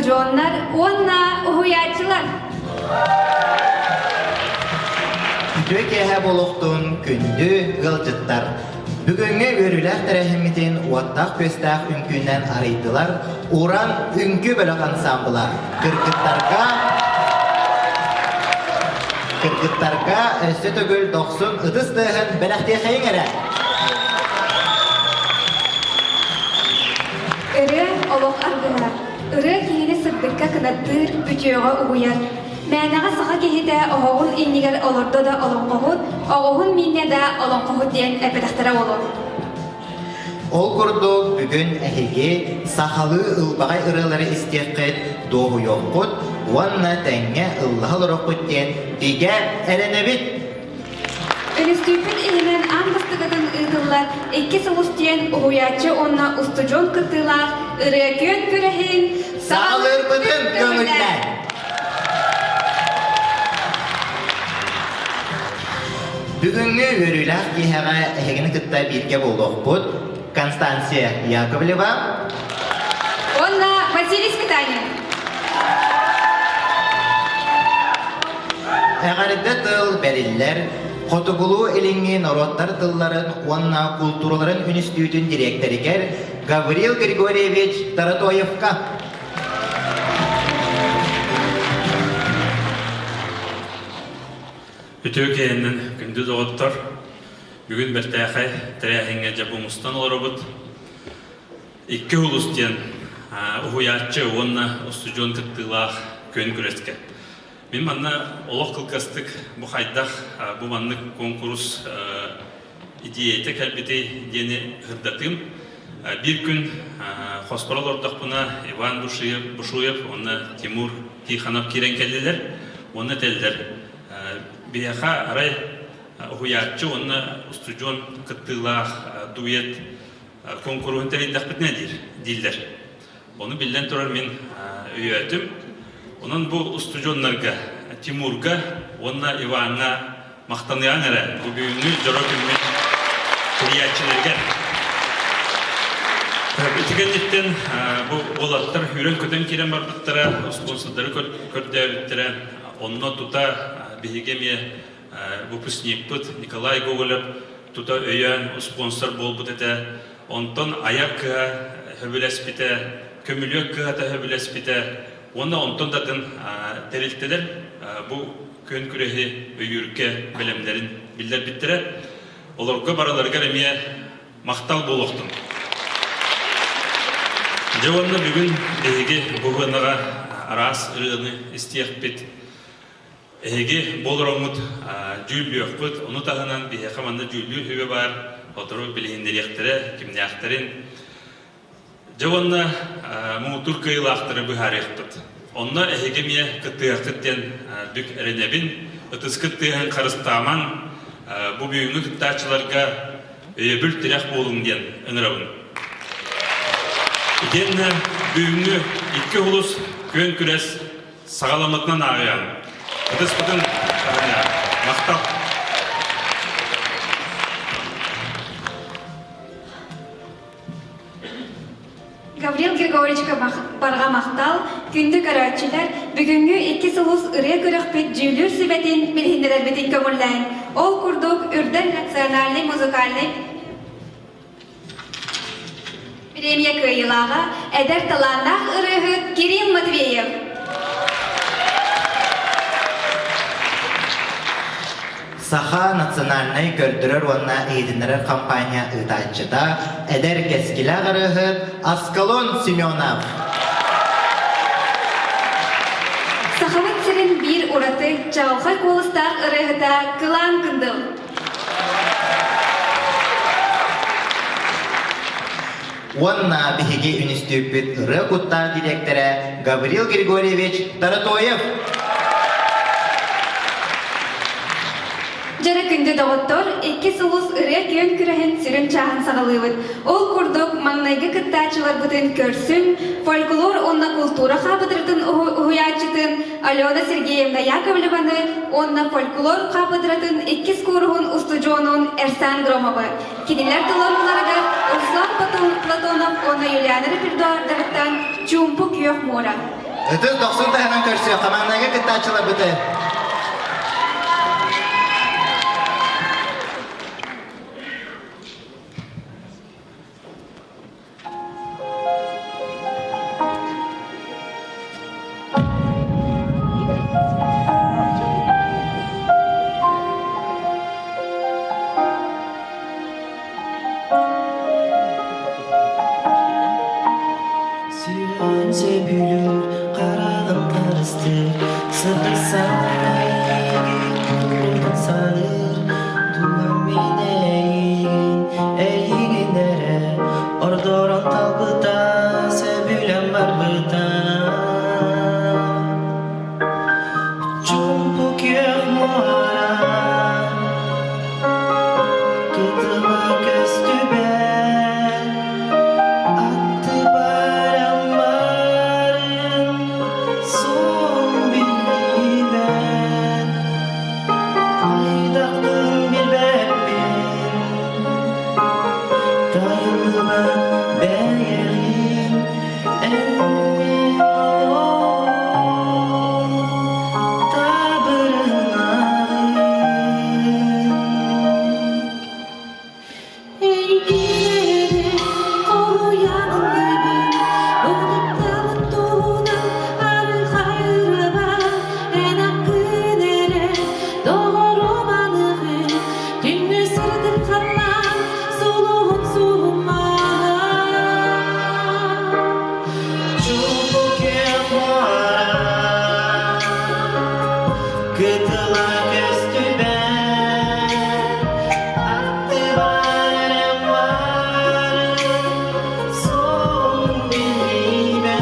устудьуоннар уонна уһуйааччылар! Үтүө киэһэ буолуохтун күндү ыалдьыттар! Бүгүҥҥү үөрүүлээх тэрээһиммитин уоттаах-күөстээх үҥкүүнэн арыйдылар Уран үҥкүү бөлөх ансаамбыла. Кыргыттарга Кыргыттарга өссө төгүл дохсун ытыс тыаһын бэлэхтиэхэйиҥ эрэ! Ырыа олох аргыһа. Ырыа киһини сырдыкка кынаттыыр, үтүөҕэ угуйар. Мээнэҕэ саха киһитэ оһоҕун иннигэр олордо да олоҥхоһут, оҕуһун мииннэ да олоҥхоһут диэн эппэтэхтэрэ буолуо. Ол курдук бүгүн эһиги сахалыы ылбаҕай ырыалары истиэххит, дуоһуйуоххут уонна тэҥҥэ ыллаһа олоруоххут диэн бигэ эрэнэбит! Үнүстүүппүт иһинэн аан бастакытын ыытыллар икки сыл устуйан уһуйааччы уонна устудьуон кыттыылаах ырыа күөн күрэһин Саҕалыырбытын көҥүллээн! Бүгүҥҥү үөрүүлээх киэһэҕэ эһигини кытта бииргэ буолуохпут Констанция Яковлева уонна Василий Сметанин. Эҕэрдэ тыл бэриллэр Хотугулуу-Илиҥҥи норуоттар тылларын уонна култуураларын үнүстүүтүн дириэктэригэр Гаврил Григорьевич Таратоевка. Үтүө киэһэнэн күндү доҕоттор! Бүгүн бэртээхэй тэрээһиҥҥэ дьэ бу мустан олоробут. Икки улус диэн уһуйааччы уонна устудьуон кыттыылаах күөн күрэскэ. Мин манна олох кылгастык бу хайдах бу маннык куонкурус идиэйэтэ кэлбитий диэни сырдатыым. Биир күн хоспор олордохпуна Иван Бушуев уонна Тимур Тихонов киирэн кэллилэр уонна этэллэр биһиэхэ арай уһуйааччы уонна устудьуон кыттыылаах дуэт куонкуруһун тэрийдэхпитинэ диир дииллэр. Ону биллэн турар мин өйөөтүм. Онон бу устудьуоннарга Тимурга уонна Иваҥҥа махтаныаҥ эрэ бу бүгүҥҥү дьоро күммүт тэрийээччилэригэр. Ити кэнниттэн бу уолаттар сүүрэн-көтөн киирэн барбыттара, спонсордары көрдөөбүттэрэ. Онно тута биһиги эмиэ выпускникпыт Николай Гоголев тута өйөөн спонсор буолбут этэ. Онтон айар кыһа сөбүлэспитэ, көмүлүөк кыһата сөбүлэспитэ уонна онтон да атын тэрилтэлэр бу күөн күрэһи өйүүргэ бэлэмнэрин биллэрбиттэрэ. Олорго барыларыгар эмиэ махтал буолуохтун. Дьэ уонна бүгүн биһиги бу сыанаҕа араас ырыаны истиэхпит. Эһиги бу олороҥҥут дьүүллүөххүт, ону таһынан биһиэхэ манна дьүүллүүр сүбэ баар, сотору билиһиннэриэхтэрэ, кимнээхтэрин. Дьэ уонна муҥутуур кыайыылаахтары быһаарыахпыт. Онно эһиги эмиэ кыттыһыаххыт диэн бүк эрэнэбин. Ытыскыт тыаһын харыстаамаҥ, бу бүгүҥҥү кыттааччыларга өйөбүл тирэх буолуҥ диэн ыҥырабын. Итиэннэ бүгүҥҥү икки улус күөн күрэс Саҕаламмытынан ааҕыаҕыҥ. Ытыспытын таһыныаҕыҥ. Махтал! Гаврил Григорьевичка барҕа махтал, күндү көрөөччүлэр, бүгүҥҥү икки сулус ырыа күрэхпит дьүүлүүр сүбэтин билиһиннэрэрбитин көҥүллээн, ол курдук Үрдэл национальнай музыкальнай Премия кыайыылааҕа эдэр талааннаах ырыаһыт Кирилл Матвеев. Саха национальнай көрдөрөр уонна иһитиннэрэр компания ыытааччыта, эдэр кэскилээх ырыаһыт Аскалон Семенов. Сахабыт сирин биир ураты чаҕылхай куоластаах ырыаһыта Кылаан Кындыл. Уонна биһиги үнүстүүппүт ырыа куттаах дириэктэрэ Гаврил Григорьевич Таратоев. Дьэрэ күндү доҕоттор, икки сулус ырыа күөн күрэһин сүрүн чааһын саҕалыыбыт. Ол курдук, маҥнайгы кыттааччыларбытын көрсүҥ, фольклор уонна култуура хаапыдыратын уһуйааччытын Алена Сергеевна Яковлеваны уонна фольклор хаапыдыратын иккис кууруһун устудьуонун Эрсан Громовы, кинилэр толорууларыгар Руслан Платонов уонна Юлиана репертуардарыттан «Чуумпу күөх муора». Ытыс дохсун таһынан көрсүөххэ маҥнайгы кыттааччыларбытын. Сүрэҕим сөбүлүүр, хараҕым харыстыыр, сырдык санаа эйигин куруутун саныыр. Дууһам мин эйигин, эйигин эрэ ордорон талбыта, сөбүлээн барбыта. Чуумпу күөх муора кытыла көстүбэт, аттыбар аммарын суон биллибэт, хайдахпын билбэппин, тайыллыбат бэйэҕин эн мин олоҕум табырынаҕын. Эйгиэри хоһуйан ыллыыбын, Ылыктабыт туһунан арыхайырабын, Эн аккын эрэ доҕорум аныгын, Күндү сырдык халлаан сулуһун суһуммаҕа. Чуумпу күөх муора кытыла көстүбэт, аттыбар эрэ баарын суоҕун билбэт,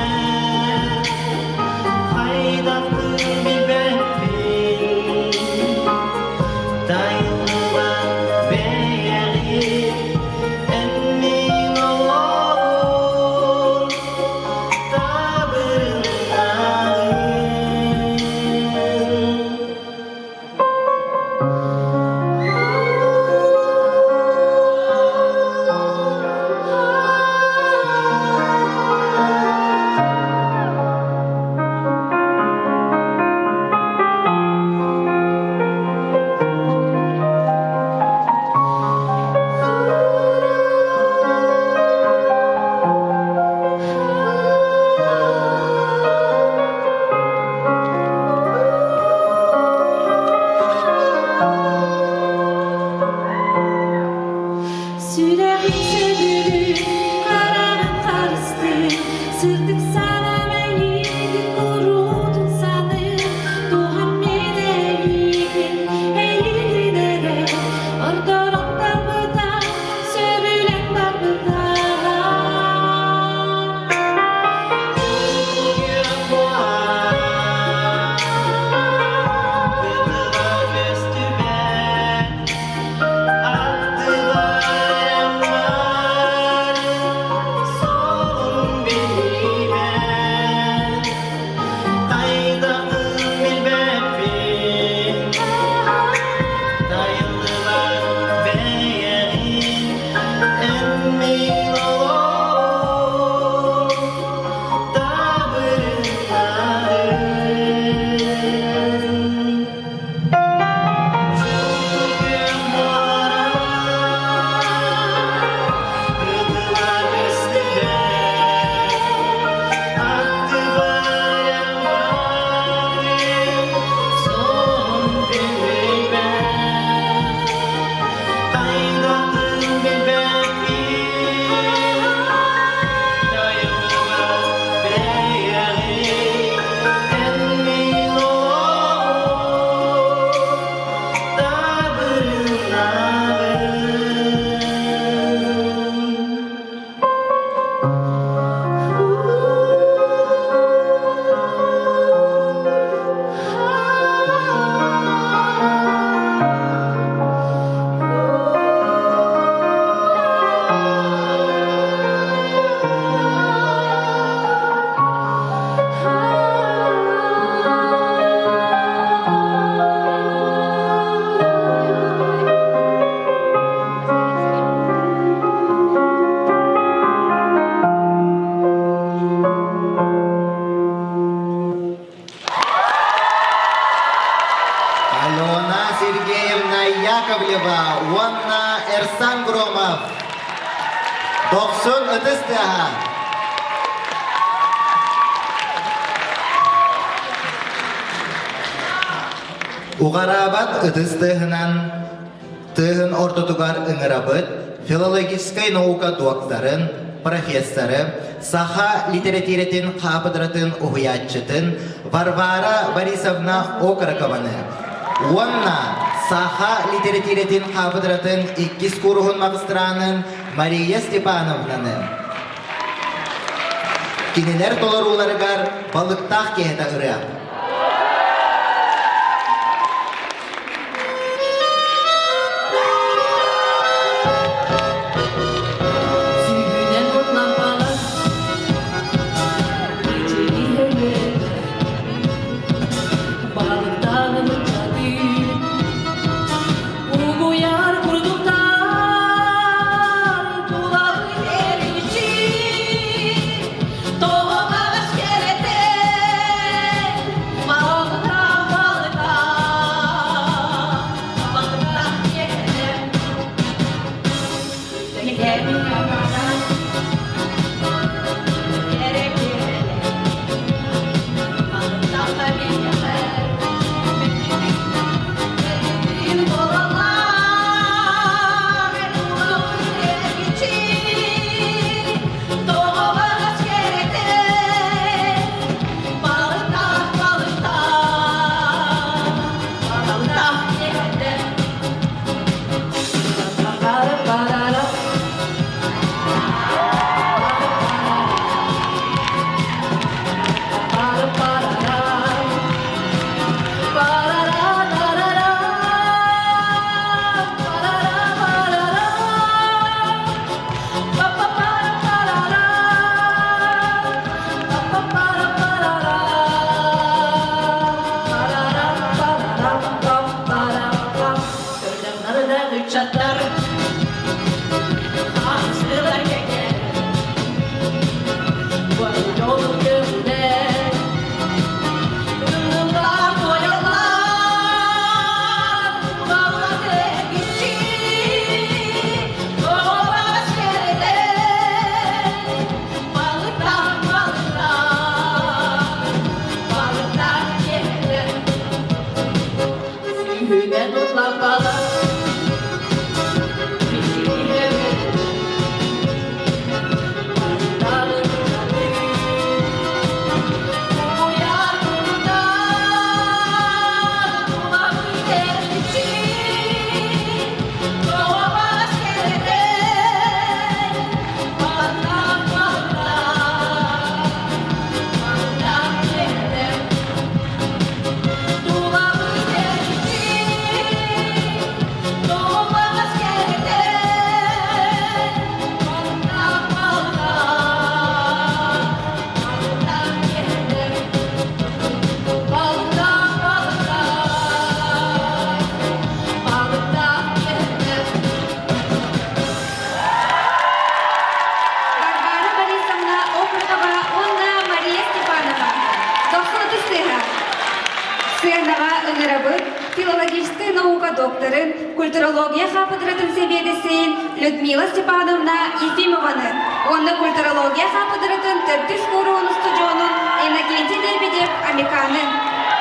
хайдахпын билбэппин, тайыллыбат бэйэҕин эн мин олоҕун табырыннаҕын. Сүрэҕим сөбүлүүр, хараҕым харыстыыр, сырдык санаам эйигин куруутун саныыр, туһам мин эйигин, эйигин эрэ, ордорон барбыта, сөбүлэҥ барбыта. Кытыла көстүбэт, аттыбар эрэ баарын. Громов. Дохсун ытыс тыаһа. Уҕараабат ытыс тыаһынан тыаһын ортотугар ыҥырабыт филологическай наука докторын, профессоры, саха литэрэтиирэтин хаапыдыратын уһуйааччытын Варвара Борисовна Окорокованы уонна саха литэрэтиирэтин хаапыдыратын иккис кууруһун маҕыстыраанын Мария Степановнаны. Кинилэр толорууларыгар балыктаах киэһэтэ ырыа. Сүүнэн отлампалар Балыктаҕын ыччатыы Угуйар курдуктар Тулабы эричи Тоҕо маҕас кэрэтэ Балыктаах, балыктаах Балыктаах киэһэ Ba-da-ba-da-da. Çatlar, ağzılar keke, yolu gönder. Варвара Борисовна Окрукова уонна Мария Степанова. Дохсун ытыс тыаһа. Сыанаҕа ыҥырабыт филологическай наука докторын, культурология хаапыдыратын сэбиэдиссэйин Людмила Степановна Ефимованы уонна культурология хаапыдыратын төрдүс кууруһун устудьуонун Иннокентий Лебедев Амиканы.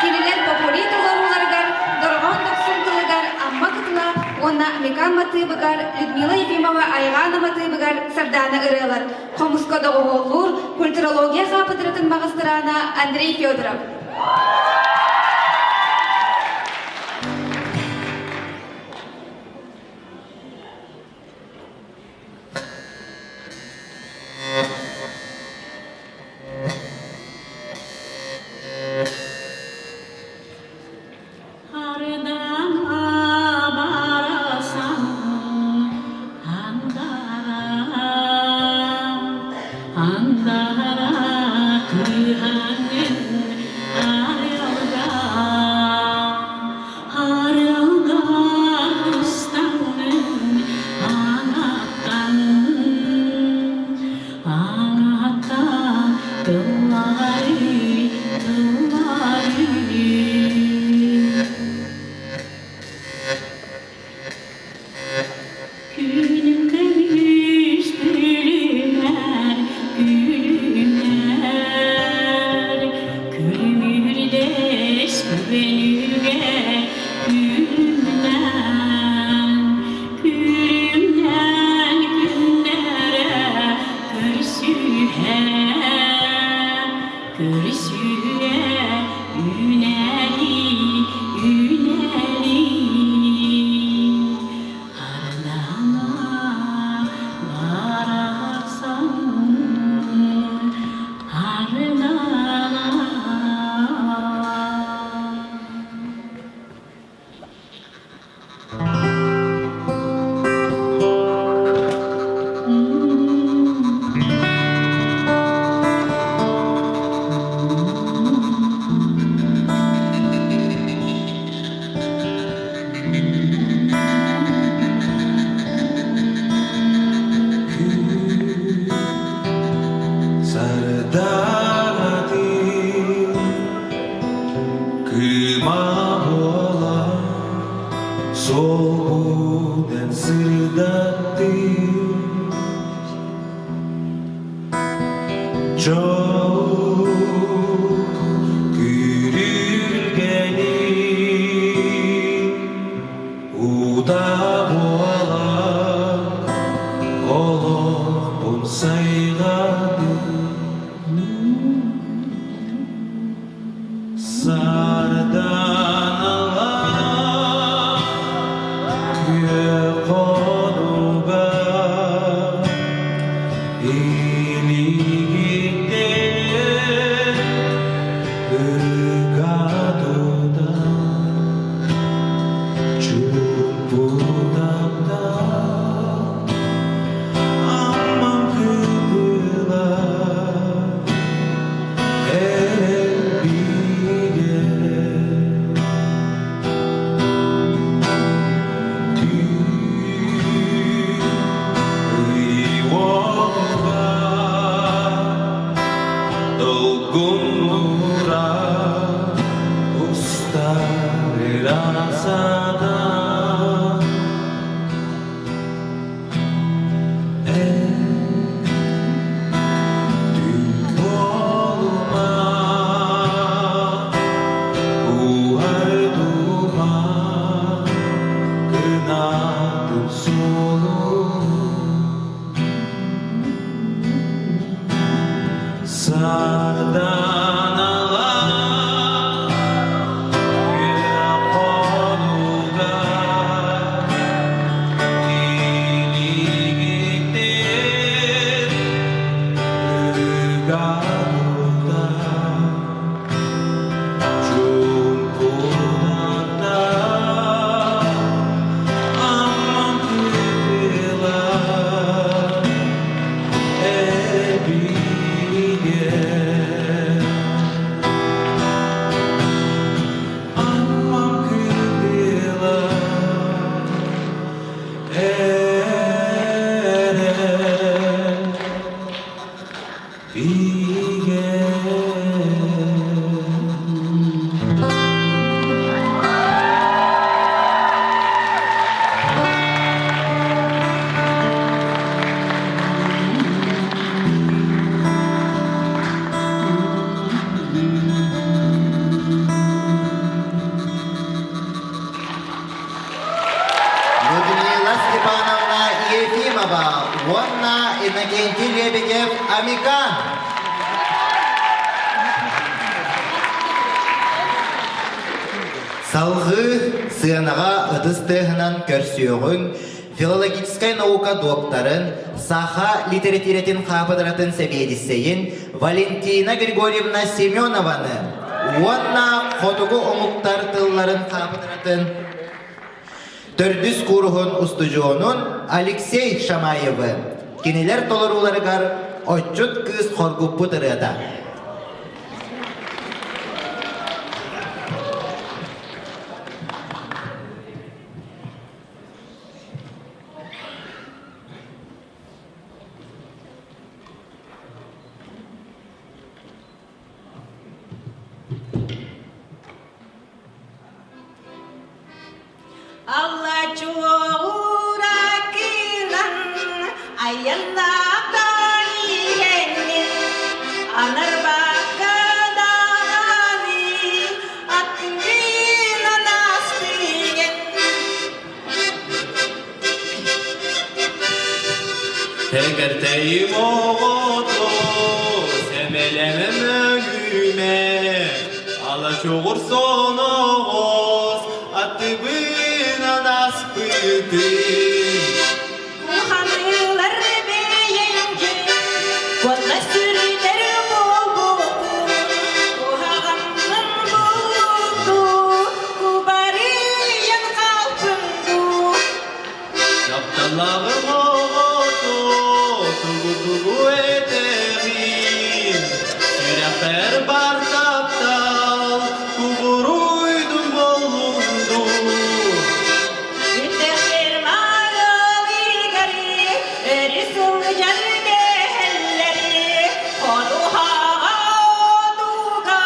Кинилэр попури толорууларыгар Дорҕоон дохсун тылыгар Амма кытыла уонна Амикан матыыбыгар Людмила Ефимова Айҕаана матыыбыгар Сардаана ырыалар хомуска доҕуһуоллуур культурология хаапыдыратын маҕыстыраана Андрей Федоров. Арыдан абарасан андара, андара кыһанын арылга. Олохпун сайҕадым Сарданалаах күөх хонууга Илиигиттэн ыга тутан Чуумпутан Аммам кытыла эрэл бигэ Түүн ый уоҕа долгуннура устар ырасата Сарданалаах күөх хонууга Илиигиттэн ыга тутан чуумпунан Аммам кытыла эрбигэ Аммам кытыла эрбигэ. Людмила Степановна Ефимова уонна Иннокентий Лебедев Амикан. Салгыы сыанаҕа ытыс тыаһынан көрсүөҕүҥ филологическай наука докторын, саха литэрэтиирэтин хаапыдыратын сэбиэдиссэйин Валентина Григорьевна Семенованы уонна хотугу омуктар тылларын хаапыдыратын төрдүс кууруһун устудьуонун Алексей Шамаевы кинилэр толорууларыгар «Отчут кыыс хоргуппут ырыата». Алла чуоракынан айаннаатан иһэнин анарбакка даҕаны аттыынан астыгын. Тегердейим оҕото, сэмэлэмэм өлүмэ, ала чоҕур соноҕос, аттыбынан аспытым. Куханыылар бэйэҥки, куонна сүрүтэр буолбутун, куһаҕаннын булуту, кубарыйан хаалпын дуу. Тапталлааҕым оҕото, тугу-тугу этэҕин, сүрэхпэр бар таптал, кубуруйдун буоллун дуу. Үтэхпэр маарылыгары, өрү сылдьар дэһэллэри, ходуһаҕа одууга,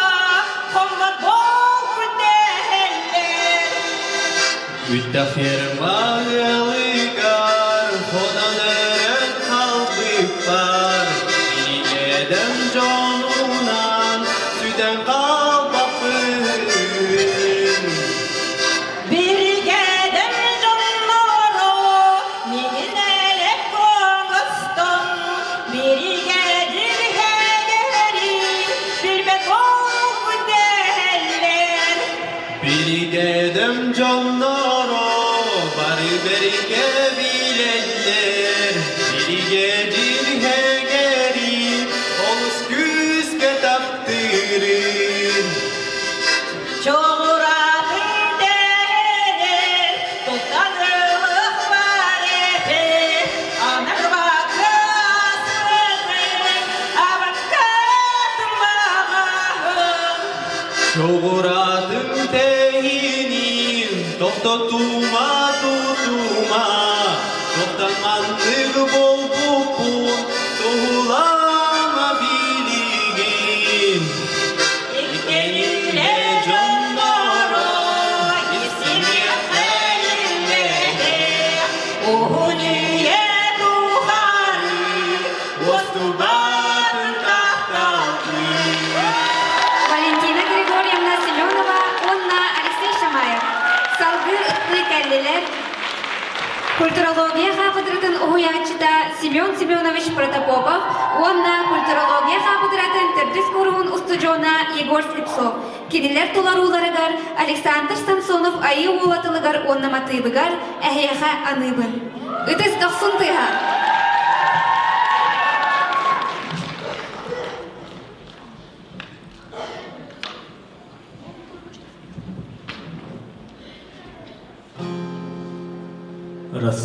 хоммот буолбут дэһэллэр. Үттэхиэрим ыалыгар хонон өрөн хаалбыппар, Биригэдэм дьонунан сүтэн хаалбаппын. Биригэдэм дьонноро миигин элэк оҥостон. Дьириһэгэри олус күүскэ таптыырын. Чоҕуратын тэһинин туттан ылых бар этэ, анарбакка сылгын, абакка тумаҕаһын. Чоҕуратын тэһинин тохтотума тутума, Тохтон маннык буолбуппун туһулаама билигин. Иккенүлэ дьонноро истимиэхтэриллэрэ, уһун үйэ тухары Уостубатын тапталгын. Валентина Григорьевна Семенова уонна Алексей Шамаев салгыы ыттыы кэллилэр. Культурология хаапыдыратын уһуйааччыта Семен Семенович Протопопов уонна культурология хаапыдыратын төрдүс кууруһун устудьуона Егор Слепцов. Кинилэр толорууларыгар Александр Самсонов Айыы уола тылыгар уонна матыыбыгар эһиэхэ аныыбын. Ытыс дохсун тыаһа! Раз.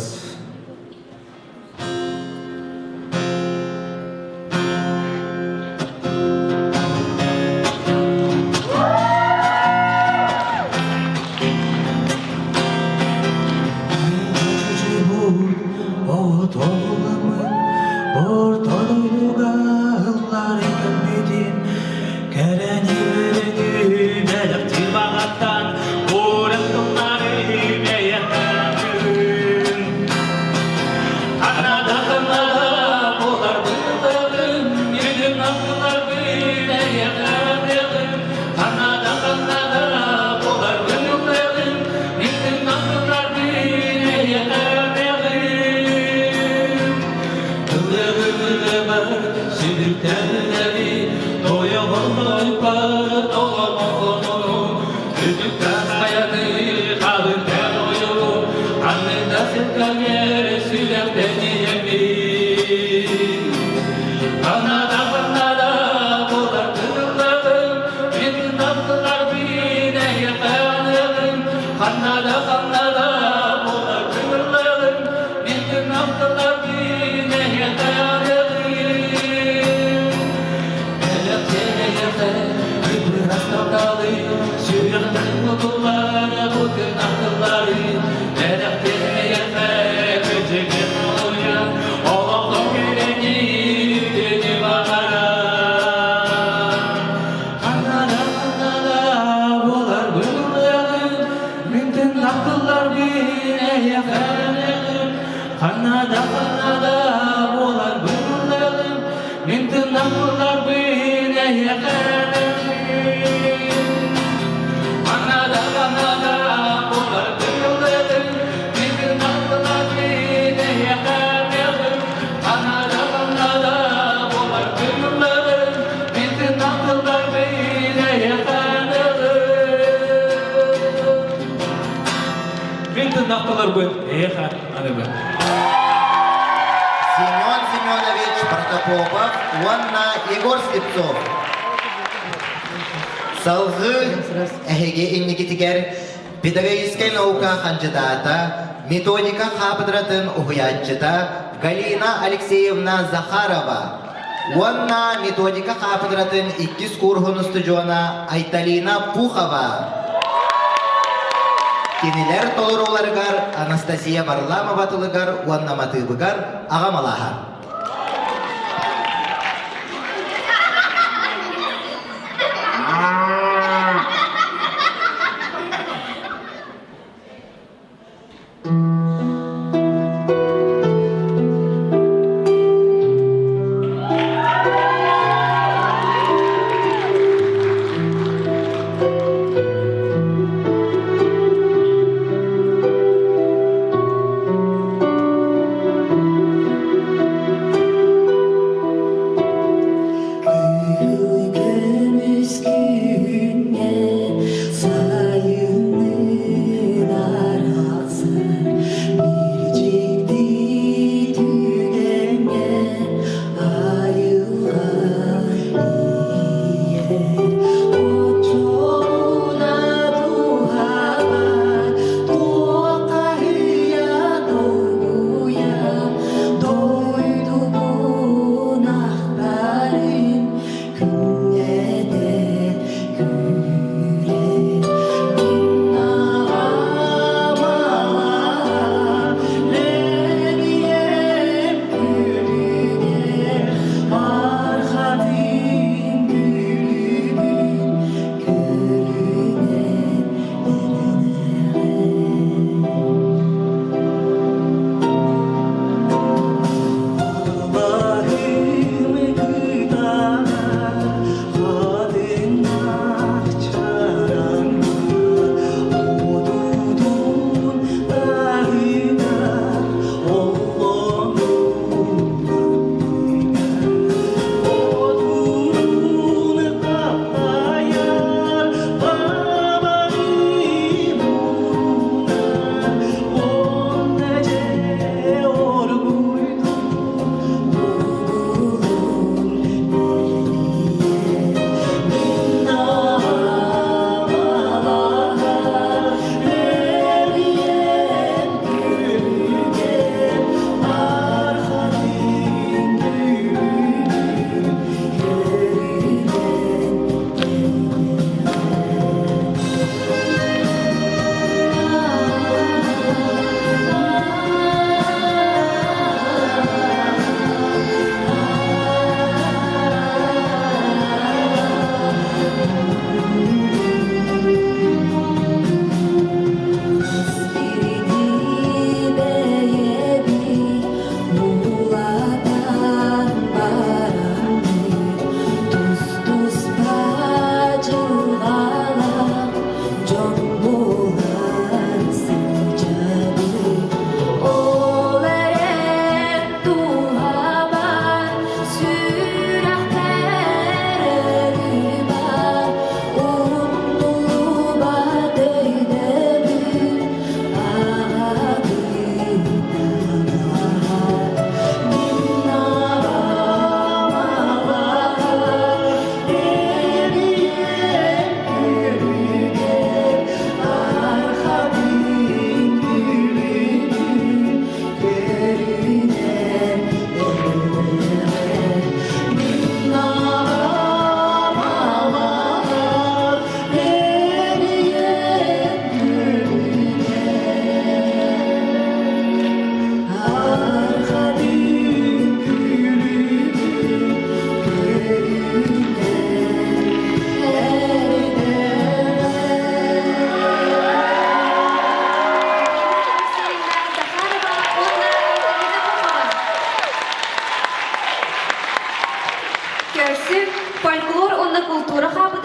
Семен Семенович Протопопов уонна Егор Слепцов. Салгыы эһиги инникитигэр педагогическай наука хандьыдаата, методика хаапыдыратын уһуйааччыта Галина Алексеевна Захарова уонна методика хаапыдыратын иккис куурһун устудьуона Айталина Пухова. Кинилэр толорууларыгар Анастасия Варламова тылыгар уонна матыыбыгар аҕам алааһа.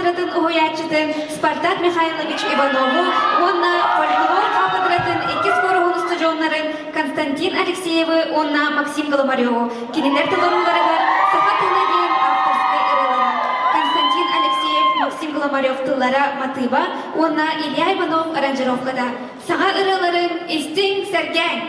хаапыдыратын уһуйааччытын Спартак Михайлович Иванову уонна фольклор хаапыдыратын иккис кууруһун устудьуоннарын Константин Алексеевы уонна Максим Голомареву кинилэр толорууларыгар Саха тыына диэн авторскай ырыалара Константин Алексеев, Максим Голомарев тыллара матыыба уонна Илья Иванов аранжировката саҥа ырыаларын истиҥ, сэргээҥ!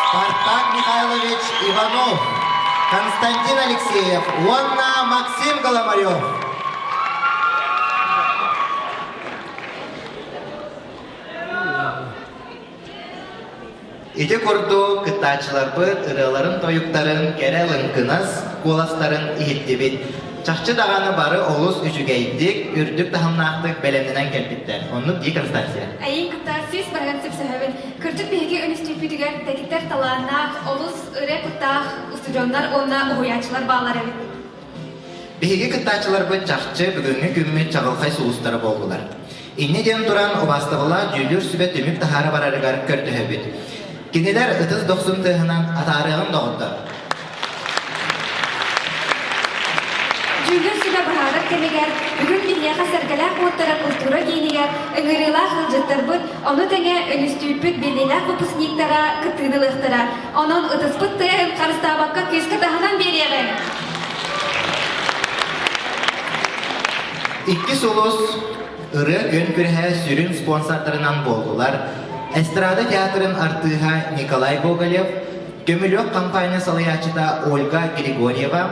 Спартак Михайлович Иванов, Константин Алексеев уонна Максим Голомарев. Ити курдук кыттааччыларбыт ырыаларын-тойуктарын кэрэ лыҥкынас куоластарын иһиттибит. Чахчы даҕаны бары олус үчүгэйдик, үрдүк таһымнаахтык бэлэмнэнэн кэлбиттэр. Оннук дии Константия. Эйин кытта сүүс барыгын сөпсөһөбүн. Кырдьык биһиги үнүстүүппүтүгэр дэгиттэр талааннаах, олус ырыа куттаах устудьуоннар уонна уһуйааччылар бааллар эбит. Биһиги кыттааччыларбыт чахчы бүгүҥҥү күммүт чаҕылхай сулустара буоллулар. Инньэ диэн туран убаастабыллаах дьүүллүүр сүбэ түмүк таһаара барарыгар көрдөһөбүт. Кинилэр ытыс дохсун тыаһынан атаарыаҕын доҕоттор. Дьүүллүүр сүбэ быһаарар кэмигэр бүгүн биһиэхэ Сэргэлээх уоттара култуура киинигэр ыҥырыылаах ыалдьыттарбыт, ону тэҥэ үнүстүүппүт биллиилээх выпускниктара кыттыыны ылыахтара. Онон ытыспыт тыаһын харыстаабакка күүскэ таһынан биэриэҕиҥ! Иккис улус ырыа күөн күрэһэ сүрүн спонсордарынан буоллулар Эстрада театрын артыыһа Николай Гоголев, Көмүлүөк компания салайааччыта Ольга Григорьева,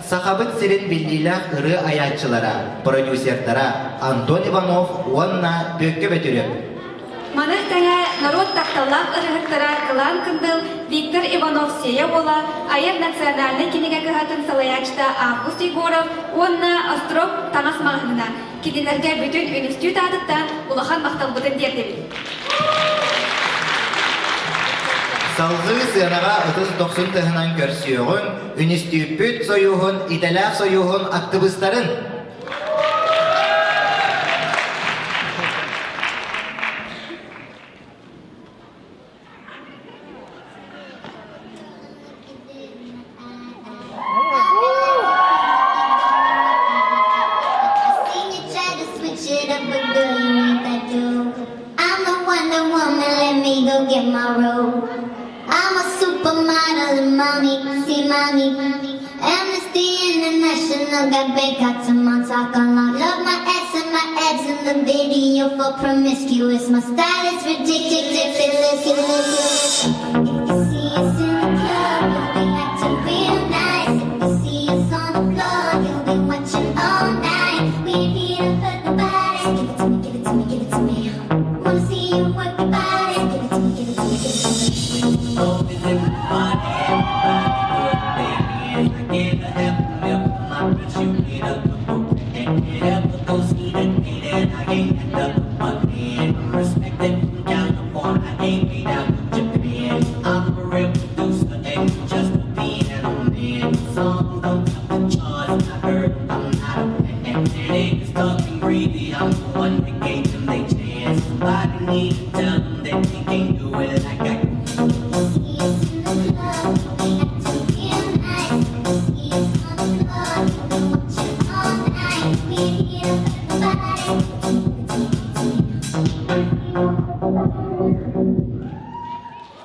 Сахабыт сирин биллиилээх ырыа айааччылара, продюсердара Антон Иванов уонна Бүөккэ Бөтүрүөп. Маны тэҥэ норуот тапталлаах ырыаһыттара Кылаан Кындыл, Виктор Иванов-Сиэйэ Уола, Айар национальнай кинигэ кыһатын салайааччыта Август Егоров уонна Острог таҥас маҕаһыына кинилэргэ бүтүн үнүстүүт аатыттан улахан махталбытын тиэрдэбит. Салгыы сыанаҕа ытыс дохсун тыһынан көрсүөҕүҥ, үнүстүүппүт сойууһун, идэлээх сойууһун актыбыыстарын! I'm the Wonder Woman, let me go get my robe. I'm a supermodel and mommy, see mommy. Amnesty International got Bangkok to Montauk on Love my ass and my abs in the video for promiscuous. My style is ridiculous. If you see us in the club, you'll be acting real nice. If you see us on the floor, you'll be watching all night. We ain't here to hurt nobody. So give it to me, give it to me, give it to me. Wanna see you work your body. So give it to me, give it to me, give it to me. Oh, is everybody, everybody put their hands together, have a milk, my bitch, you get up the boot, and get up, go see the date, and I ain't got the money, and respected from California, I ain't made out of Japan. I'm a real producer, and you just a piano man. Songs don't top the charts, I heard I'm not a fan. Niggas talking greedy, I'm the one that gave them they chance. Somebody need to tell them that they can't do it like I can. See us in the club, we acting real nice. See us on the floor, you'll be watching all night. We ain't here to hurt nobody.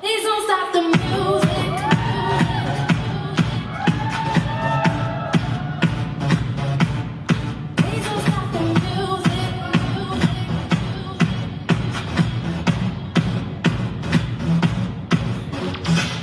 Please don't stop the music. Please don't stop the music.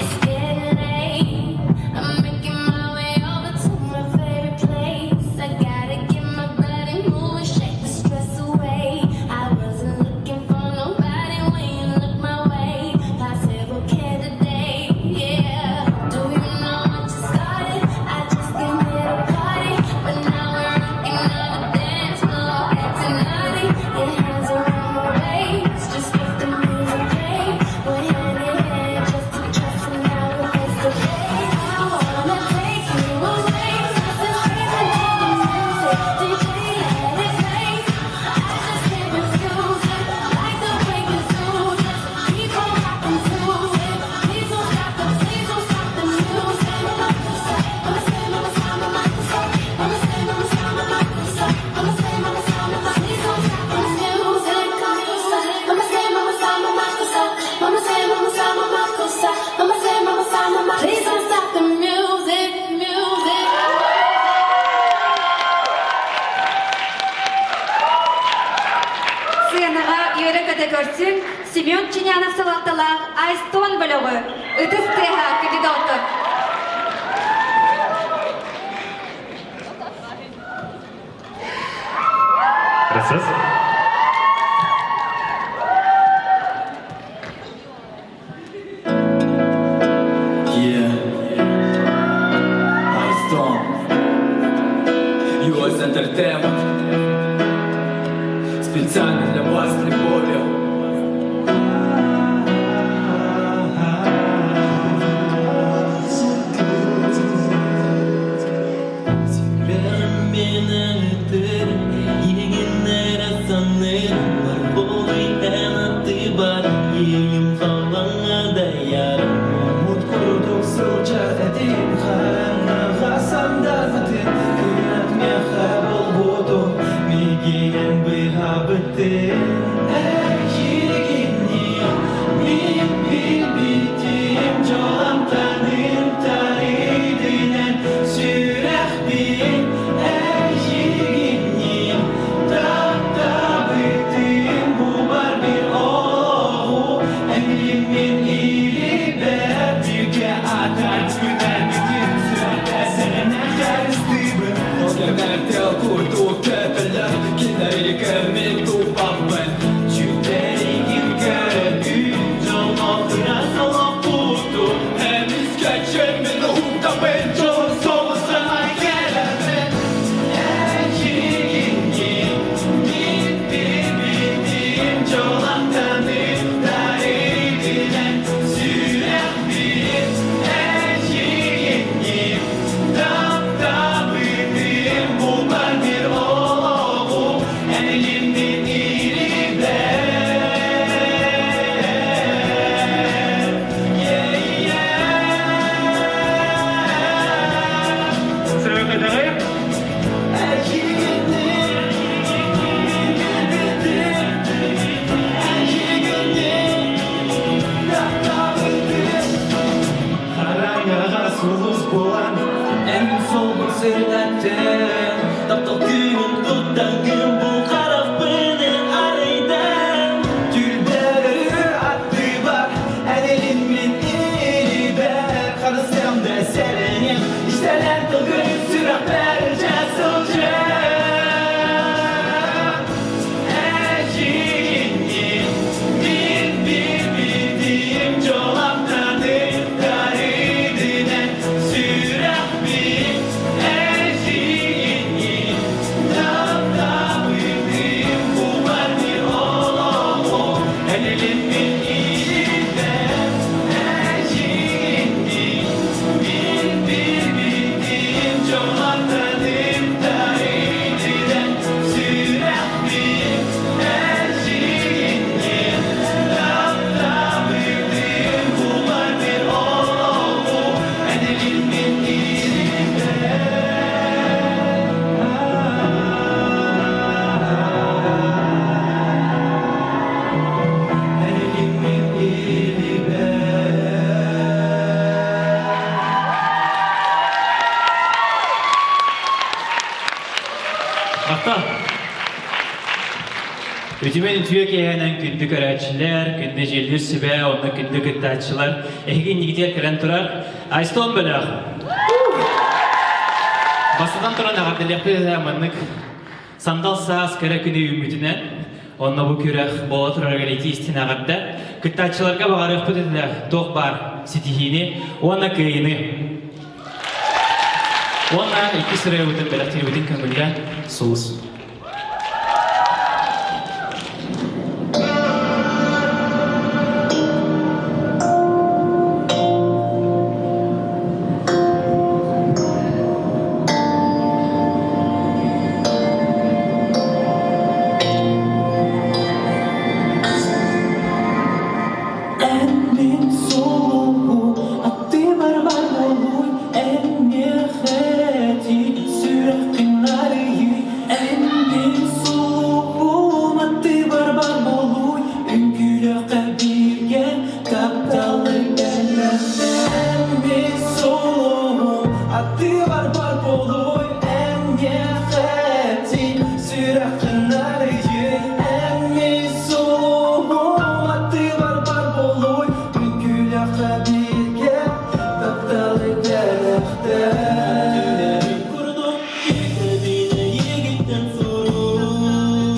It's getting late. I'm making my way over to my favorite place. I gotta get my body moving, shake the stress away. I wasn't looking for nobody when you looked my way. Possible candidate, yeah. Do you know what you started? I just came here to party, but now we're rocking on the dance floor, acting naughty. Your hands around my waist, just let the music play. We're hand in hand, just to trust, and now we're face to face. I wanna take you away, dancing crazy to the music. DJ, let it play. I just can't refuse it. Like the way you do this, keep on rocking to it. Please don't stop the, please don't stop the music. Please don't stop the music. Please don't stop the music, music. Сыанаҕа үөрэ-көтө көрсүҥ Семен Чинянов салалталаах Айстон бөлөҕү ытыс тыаһа күндү доҕоттор. Раз, Yeah, Айстон, US Entertainment. Специально для вас с любовью. сырдаттын Таптал күүһүн туттаҥҥын бу харахпынан арыйдан Түүлбэр өрүү аттыбар эн илин мин илибэр Харысыам да сэрэниэм истэлэн тылгын сүрэхпэр илдьэ сылдьар Эйигинниин мин билбитим дьоломнонун тарыдынан сүрэхпин эйигинниин таптаабытым бу бар олоҕум эн илин мин илибэр эйигинниин мин билбитим дьоломнонун тарыдынан сүрэхпин эйигинниин таптаабытым бу бар олоҕум эн илин мин илибэр Эн илин мин илибэр Махтал. Үтүмэн үтүө киэһэнэн күндү көрөөччүлэр, күндү дьүүллүүр сүбэ, онно күндү кыттааччылар, эһиги иннигитигэр кэлэн турар Айстон бөлөх. Бастатан туран эҕэрдэлиэхпит этэ маннык сандал саас кэрэ күнү үүммүтүнэн, онно бу күрэх буола турарыгар итии истин эҕэрдэ. Кыттааччыларга баҕарыахпыт этэ туох баар ситиһиини уонна кыайыыны. Уонна иккис ырыабытын бэлэхтиирбитин көҥүллээн сулус. Эн мин суолу аттыбар бар буолуй Эн миэхэ сүрэххин арыйый Эн мин суолум аттыбар бар буолуй Үҥкүүлүөххэ бииргэ тапталы бэлэхтээ Эн мин суолум аттыбар бар буолуй Эн миэхэ сүрэххин арыйый Эн мин суолум аттыбар бар буолуй Үҥкүүлүөххэ бииргэ тапталы бэлэхтээ Курдук кэбинэ егиттен суруй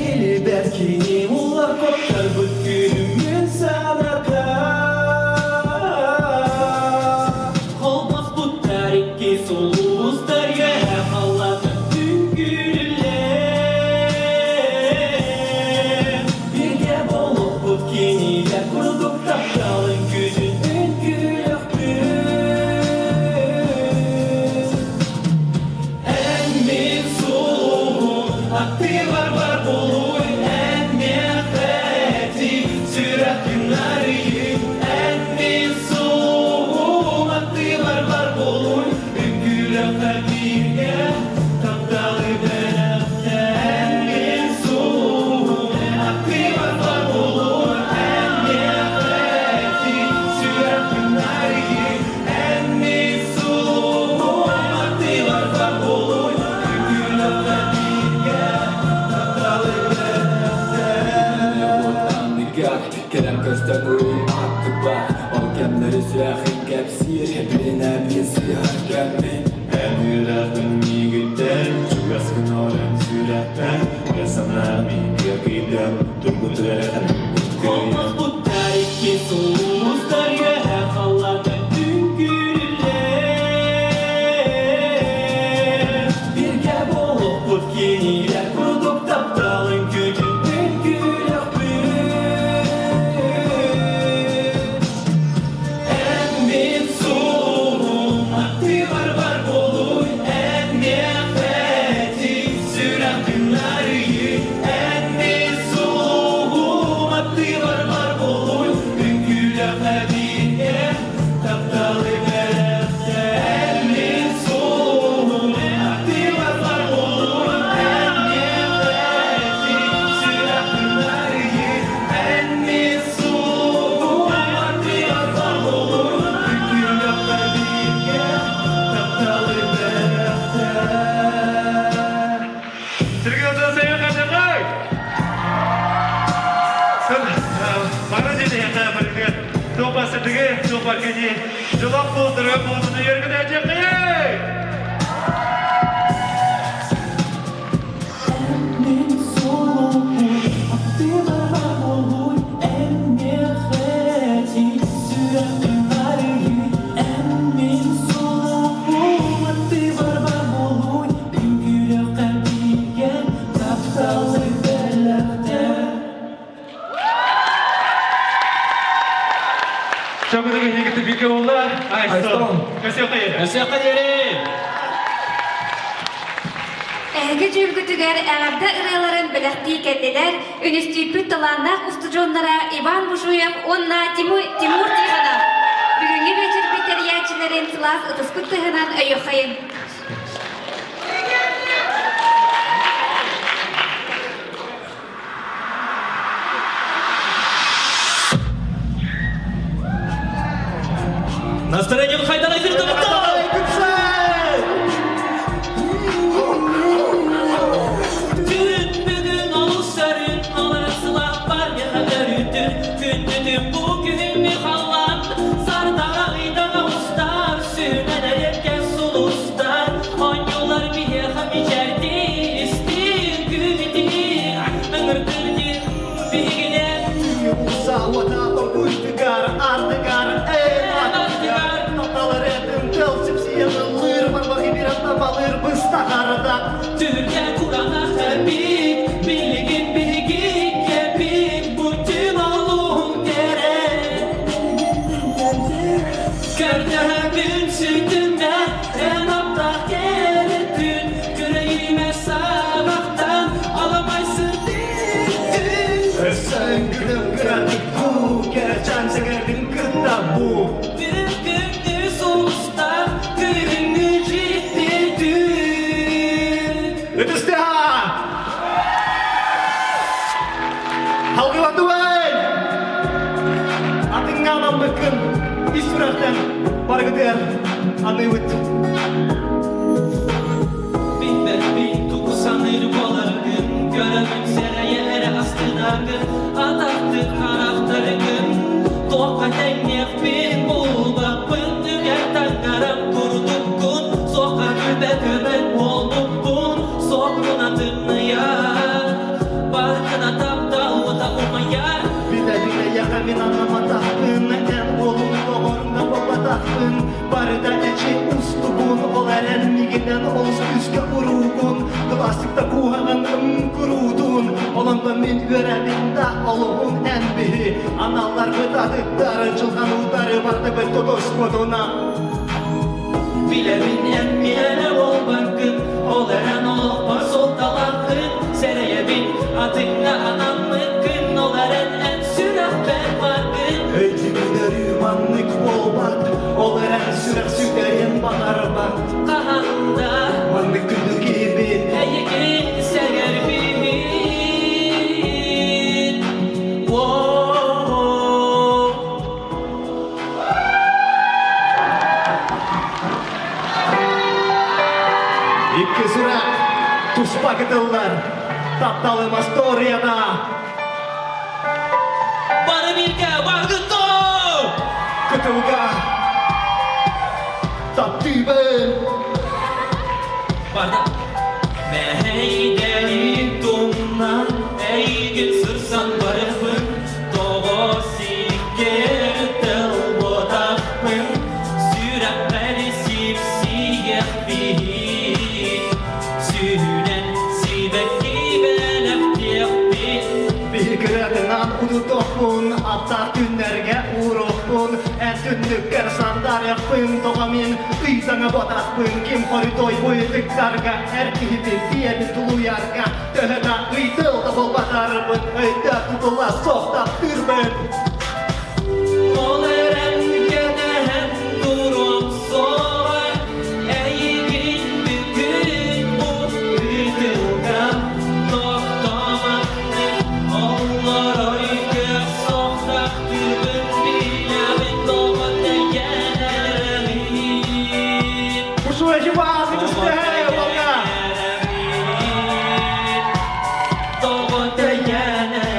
Илибэр кини улар коттарбыт күнүмүн саната Холбоспуттар икки сулустар үөһэ халлаата үҥкүүлүллэр Бииргэ буолуохпут кинилэр курдук тапталын күүһүн үҥкүүлүөхпүт Эн мин сулуһум, аттыбар бар буолуй, эн миэхэ сүрэхпин арыйый. Эн мин сулуһум, аттыбар бар буолуй, үҥкүүлүөххэ бииргэ тапталы бэлэхтээ. Эн мин сулуһум, аттыбар бар буолуй, эн миэхэ сүрэхпин арыйый. Эн мин сулуһум, аттыбар бар буолуй, үҥкүүлүөххэ бииргэ тапталы Анныгар кэлэн көстөн уруй аттыбар Ол кэмнэри сүрэхин кэпсиир Билинэбин сыһар кэммин Эн үрэхпин миигиттэн чугаскын орон сүрэхпэр Эр санаам кыйдан тургутурэхэн Холбоспуттар икки сулустар үөһэ халлаата үҥкүүлүллэр Бииргэ буолуохпут кинилэр курдук тапталын күүтүн үҥкүүлүөхпүт Эн мин сулуһум аттыбар бар буолуй Эн миэхэ сүрэхпин арыйый Эн мин сулуһум Бары дьиэһэ барыгы туопасытыгы туопаргыни дьолох буолдуру буолдуну өргүнэ дьэккэй! Мин солоһун аттыбар буолуй эн миэхэ сүрэхпин арыйый эн мин солоһун аттыбар буолуй үҥкүүлэххэ бииргэ тапталы бэлэхтээ. Чогуду киһи бииргэ буолла. Айстон. Көсүөххэ диэри. Көсүөххэ диэри. Эһиги дьүүлгүтүгэр эҕэрдэ ырыаларын бэлэхтии кэллилэр үнүстүүппүт талааннаах устудьуоннара Иван Бушуев уонна Тимур Тихонов. Бүгүҥҥү биэчэрбит тэрийээччилэрин сылаас ытыспыт тыһынан өйүөххэйин. Настроением хайдан Күн бүгүн олус сөрүн, олорор сылаахпар миэхэ өрүтүн, күндүтүн бу күһүҥҥү халлаан, сардаҥа ыйдаҥа устар, сүнэн эриэккэ сулустар, оонньуулар биһиэхэ мичээрдии, истиҥ күмитии, ыҥырдыр диэн биһигинэ. Уота ардыгар, эн аттыгар, тапталар этим тыл сипсийэн ыллыыр, барбахи бирэн табалыыр быстахарда. Түргэ куранах эбит, билигин биһиги кэбит, бутун олуһун кэрэ. Көрдөһөбүн сүтүмэ, эн аптаах кэрэтүн, күрэйимэ сабахтан, аламай сырдык. Өссө күлүм кыратык бу, кэрэчээн сэгэрбин кытта бу. Бүгүҥҥү сулустар, күһүҥҥү дьикти түүн. Ытыстыһа! Халгылатыбай! Атыҥҥа анаммыккын ис сүрэхтэн барыгытыгар аныыбыт. Билбэппин тугу саныыр буоларгын, көрөбүн сэрэйэ эрэ астынаргын, атахтык харахтаргын, туохха тэҥниэхпин булбаппын, түгэн таҥнарам курдуккун, суохха күлбэт көрбөт буолбуппун, суохпун атынныйар, баргына таптал уота умайар. Билэ-билэ яха мин анаматахпын, эн уолун доҕорунга буолбатахпын, барыта эчи устубун, ол эрэн мигинэн олус күүскэ уруубун, классикта куһаҕан куруутун, олонтон мин үөрэбин да олоһун эн биһи, аналларбыт атыттар, дьылҕан утары бардыбыт тутуспутуна. Билэбин эн миэнэ буолбаккын, ол эрэн олохпор суолталааххын, сэрэйэбин атыҥҥа анаммыккын, ол эрэн эн сүрэхпэр бааргын. Өйдүүнөрүү маннык буолбат, ол эрэн сүрэх сүтэрин баҕарбат. Хаһан да Маннык күндү киһибин эйигин сэгэрбин. Воу. Икки сүрэх туспа кытыллар, тапталым историята. Бары бииргэ баргыттоо! Кытылга таптыыбын. Барда. Мэһэйдэри тумнан, эйигин сырсан барыппын, тоҕо сиккэр тылбатахпын, сүрэхпэр сипсийэхпин, сүүнэн сибэкки бэлэхтиэхпин. Биһи кыратынан утутуохпун, аттаах күннэргэ ууруохпун, эн түннүккэр сандарыахпын, тоҕо мин ыйдаҥа ботахпын, ким хоруй буйдуктарга, эр киһибин тиэбин тулуйарга, төһө да ыйтыл да буолбатарбын, өйдө тутула суох таптыырбын. Ол эрэн кэтэһэн туруом суоҕа, эйигин бүгүн бу ытылга тохтоомоннук олорор кыах суохтахтыыбын билэбин тоҕо тэйэнэрэбин. Ушуэ жива, ытыстыһэ, волга! Тоҕо тэйэнэрэбин.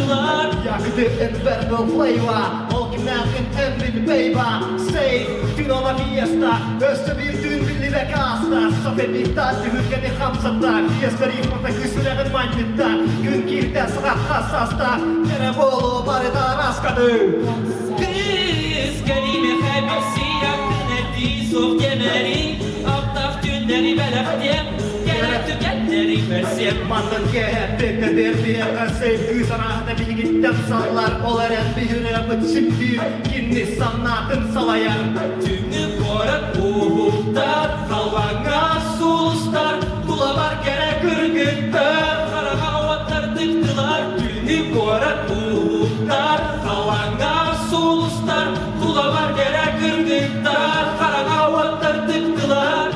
тыктылар Якты Inferno Flavor, ол кимнээххин эн билбэйба Save, түн ола фиеста, өссө биир түүн биллибэк ааста Софетикта түһүлгэни хамсатта, фиеста рифмата күсүрэҕин манньытта Күн киирдэ саҕахха саста, кэрэ буолуо барыта араскады Кыыс кэлиимэхэ билсиэххин этии суох диэмэри Аптах түүннэри бэлэхтиэм, кэрэ түгэннэри бэрсиэм Мантан киэһэ дербиэхэ сейф кыыс арааһата биһигиттэн саллар, ол эрэн биһирэбит симпиир, кинини санаатын салайар. Түүнү куорат уһуктар, халлааҥҥа сулустар, тулабар кэрэ кыргыттар, хараҥа уоттар тыктылар. Түүнү куорат уһуктар, халлааҥҥа сулустар, тулабар кэрэ кыргыттар, хараҥа уоттар тыктылар,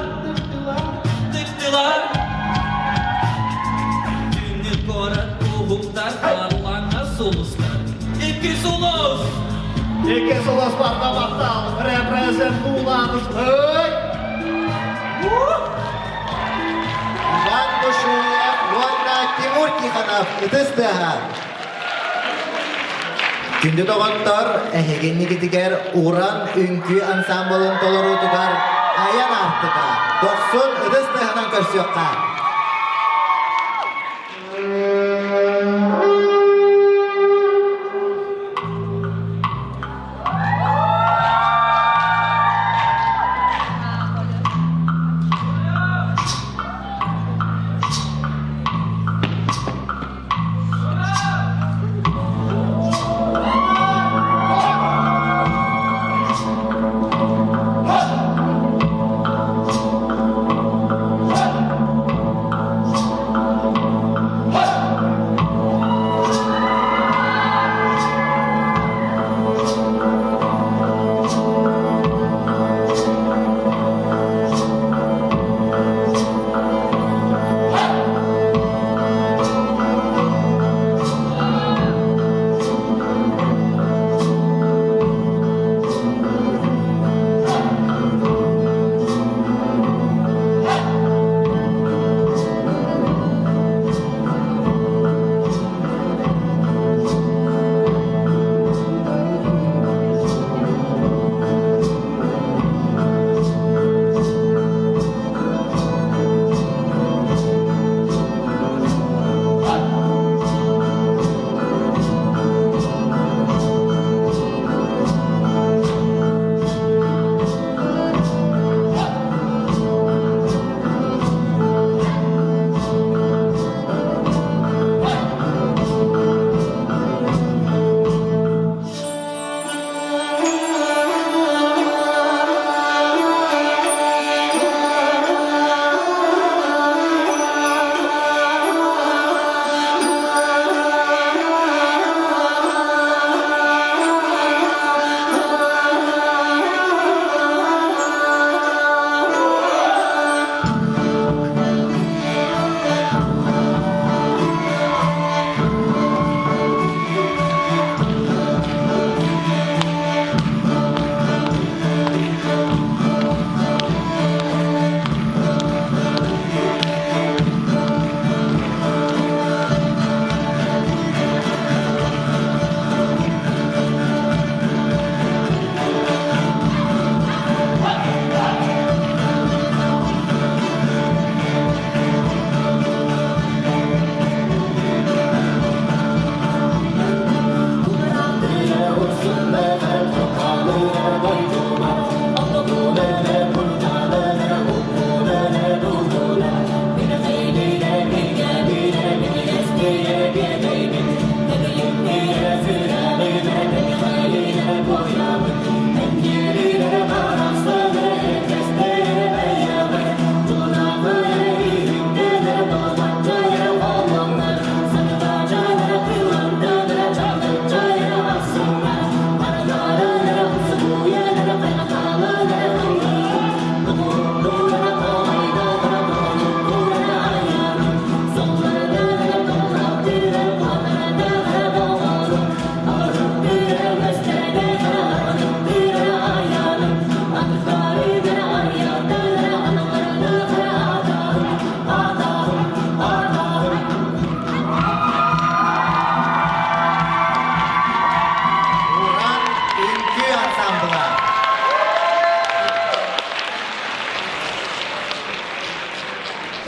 тыктылар. Түүнү куорат уһуктар, халлааҥҥа сулустар. Икки сулус! Икки сулус барда баттал, репрезент уулаабыт. Ой! Иван Бушуев уонна Тимур Тихонов ытыс тыаһа. Күндү доҕоттор, эһигиннигитигэр Уран үҥкүү ансамблын толоруутугар айан аартыка дохсун ытыс тыаһынан көрсүөххэ.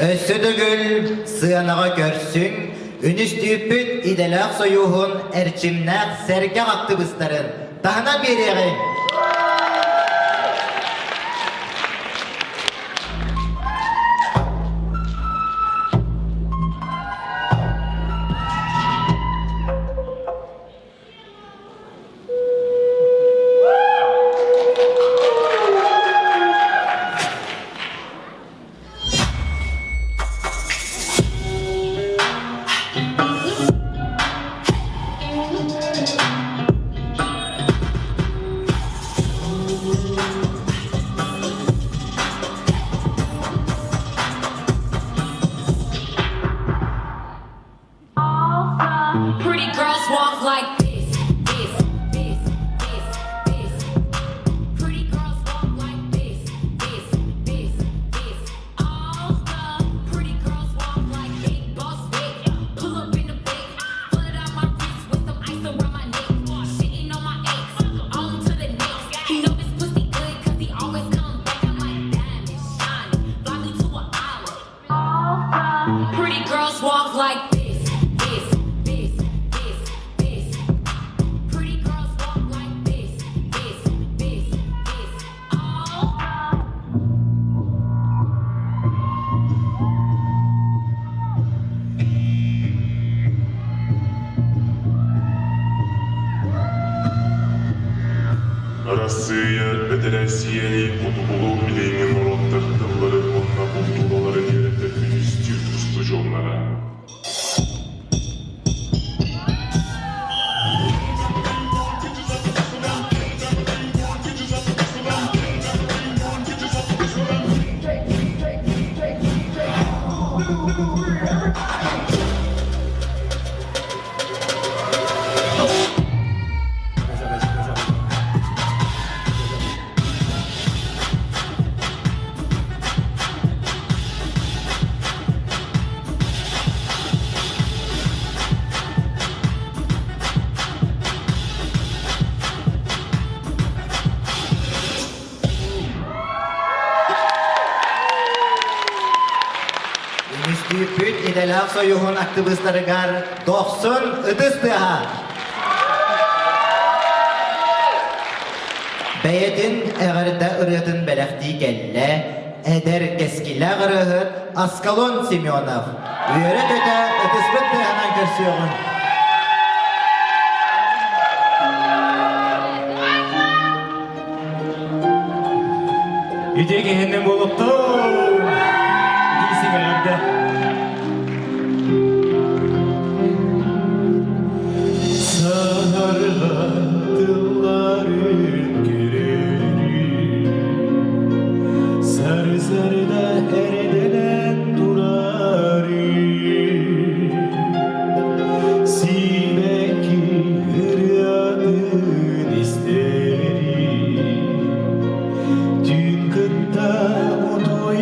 Өссө төгүл сыанаҕа көрсүҥ, үнүстүүппүт идэлээх сойууһун эрчимнээх сэргэх актыбыыстарын таһынан биэриэҕиҥ! Pretty girls walk like this, this, this, this, this. Pretty girls walk like this, this, this, this. All the pretty girls walk like big boss dick. Pull up in the big, flood out my wrist with some ice around my neck. Shitting on my ex, on to the next. He know this pussy good 'cause he always come back. I'm like diamond shining, fly me to an island. Pretty girls walk like this, this, this, this, this. Pretty girls walk like this, this, this, this. All Арассыыйа Бэдэрээссийэлии Хотугулуу-Илиҥҥи норуоттар тылларын уонна култуураларын үөрэтэр үнүстүүт устудьуоннара. Үнүстүүппүт идэлээх сойууһун актыбыыстарыгар дохсун ытыс тыаһа! Бэйэтин эҕэрдэ ырыатын бэлэхтии кэллэ эдэр кэскиллээх ырыаһыт Аскалон Семенов. Үөрэ-көтө ытыспыт тыаһынан көрсүөҕүҥ. Үтүө киһинэн буолуохтун! Дии сиҥэҕэрдэ. Саһарҕа тылларын көрөрү Сарсарда эрдэлэн турары Сибэкки ырыатын истэри Түүн кытта утуйбат.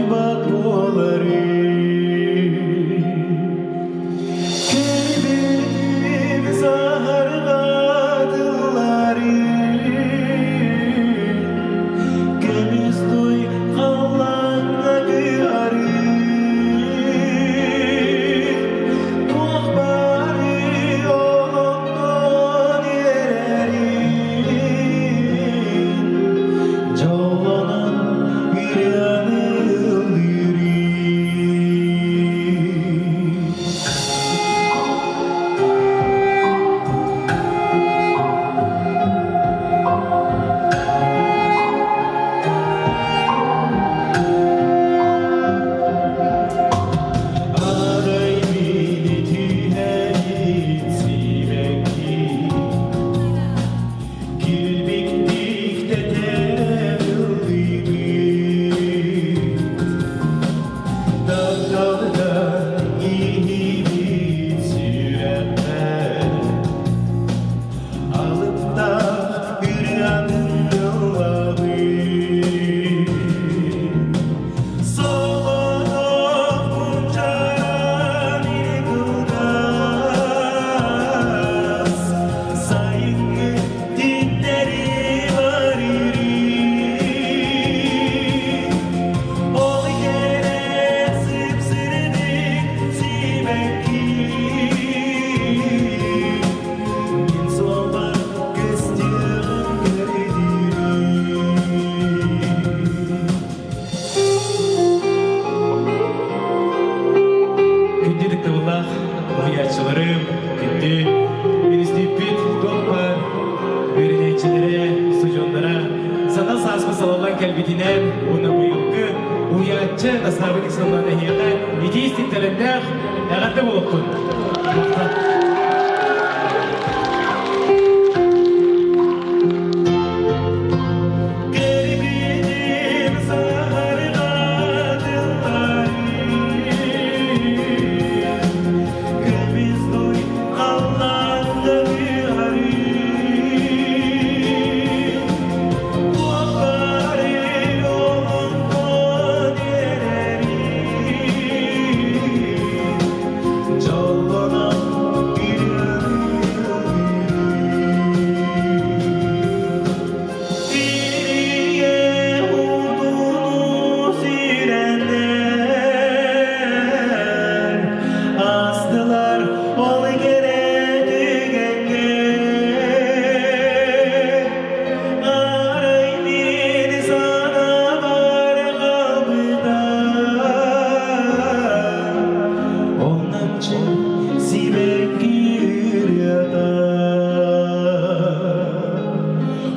кэлбитинэн уонна быйылгы уһуйааччы наставник сылынан эһиэхэ итии истиҥтэлэннээх эҕэрдэ буолуохтун. Кэрбиитин саһарҕа Көмүс дуй халлаанга Астылар ол кэрэ түгэҥҥэ Арай мин санаабар хаалбыта Ол намчы сибэкки ырыата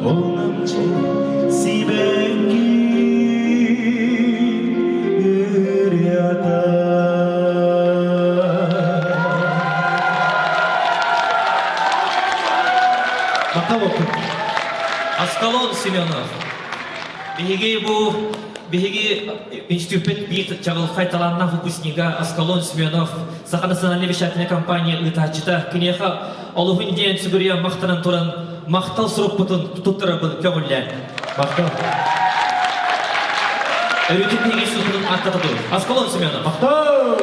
Ол намчы сибэкки ырыата Махтал болтун. Аскалон Семенов. Биһиги бу биһиги институппут биир чаҕылхай талааннаах выпускнига Аскалон Семенов Саха национальнай вещательнай компания ыытааччыта киниэхэ олуһун диэн сүгүрүйэн махтанан туран махтал сурукпутун туттарарбын көҥүллээн. Махтал. Өрүүтүн биһиги институтун ааттата тур. Аскалон Семенов. Махтал!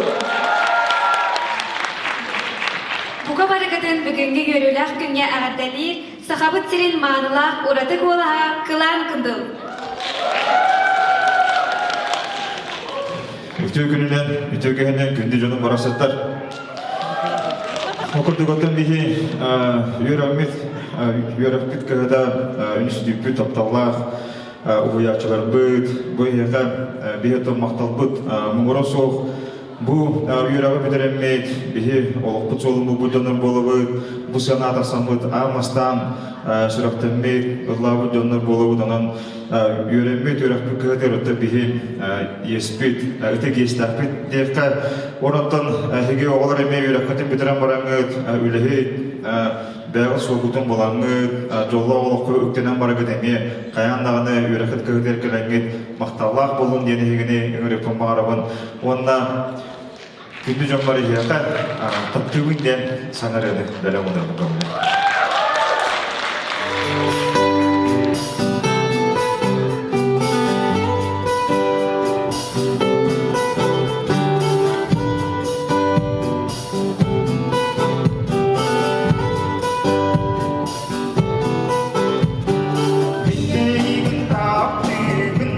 Бука барыгытын бүгүҥҥү үөрүүлээх күҥҥэ эҕэрдэлиир Сахабыт сирин маанылаах ураты куолаһа Кылаан Кындыл. Үтүө күнүнэн, үтүө киһинэн күндү дьонум барахсаттар. Ол курдук оттон биһи үөрэммит, үөрэппит кыһата үнүстүүппүт тапталлаах уһуйааччыларбыт, бу эһиэхэ биһи оттон махталбыт муҥура суох. Бу үөрэҕи бүтэрэммит, биһи олохпут суолун булбут дьоннор буолабыт, бу сыана тахсаммыт аан бастаан сүрэхтэммит, ыллаабыт дьоннор буолабыт, онон үөрэммит, үөрэхпит кыһатыгар оттон биһи иэспит, ытык иэстээхпит диэххэ. Онон эһиги оҕолор эмиэ үөрэххитин бүтэрэн бараҥҥыт, үлэһит, бэйэҕит суолгутун булаҥҥыт, дьоллоох олоххо үктэнэн барагыт эмиэ хайаан даҕаны үөрэххит кыһатыгар кэлэҥҥит махталлаах буолун диэн эһигини ыҥырыахпын баҕарабын. Уонна күндү дьоммор иһиэхэ таптыыбын диэн саҥарыаны бэлэм уунарбын көҥүлэ. Билбэйигин таптыыбын,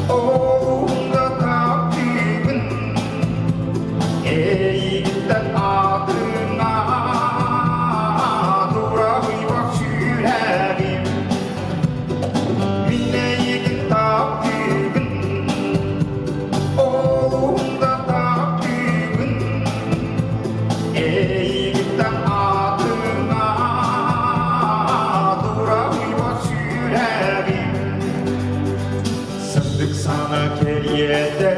оҕуһунда таптыыбын, эйигиттэн атына дурабыйбах сүрэҕим. Мин эйигин таптыыбын, олуһунда таптыыбын, Эйигиттэн атына дурабыйба сүрэҕим. Сырдык сана кэриэтэ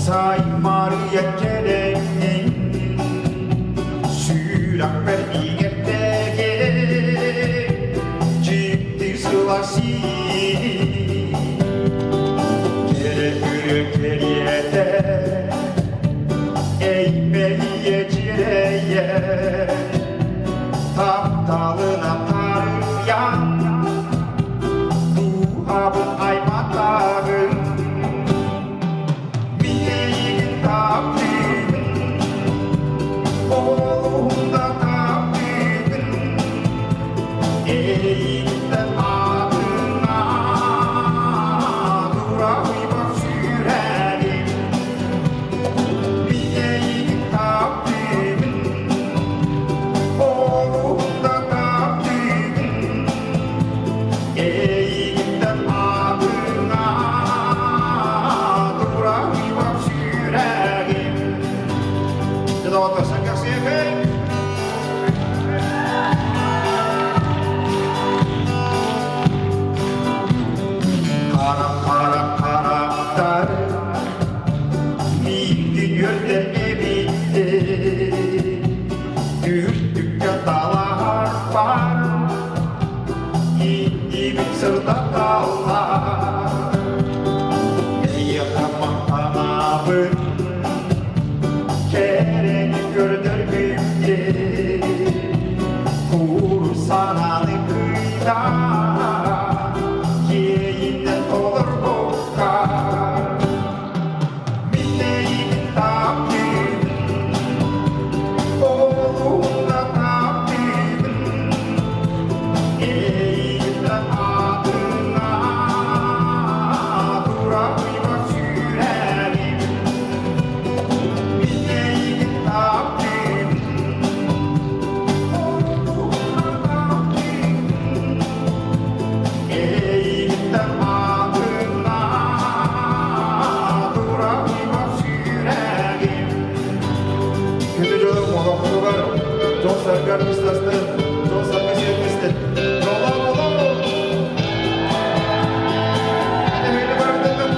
саймарыйа кэлэҥҥин сүрэхпэр иҥэртэгэ дьикти сылаас Кэрэ күрү кэриэтэ Эймэйэ дьирэйэ тапталынан тарыйан дууһабын айматаҕын мин эйигин таптыыбын олуһун да таптыыбын эйигиттэн атына дурабыйбар сүрэҕим Мин эйигин таптыыбын, олуһун да. Үрдүккэ талаһар бар, Иннибит сырдаталлар. Эйиэхэ махтанабын, Кэрэни көрдөрбүккэ, Кур санааны кыйда, Киэйинэн толорбукка. Мин эйигин таптыыбын, Олуһунна таптыыбын, Эйигиттэн атына Тура-уйба сүүрэбин. Мин эйигин таптыыбын, Олуһунна таптыыбын, Эйигиттэн атына Тура-уйба сүүрэбин. Күндү дьонум олохтугар дьол-саргы аргыстастын, дьол-саргы сиэрдистин. Дьоллоох олоҕу! Этэҥҥэ барыбытын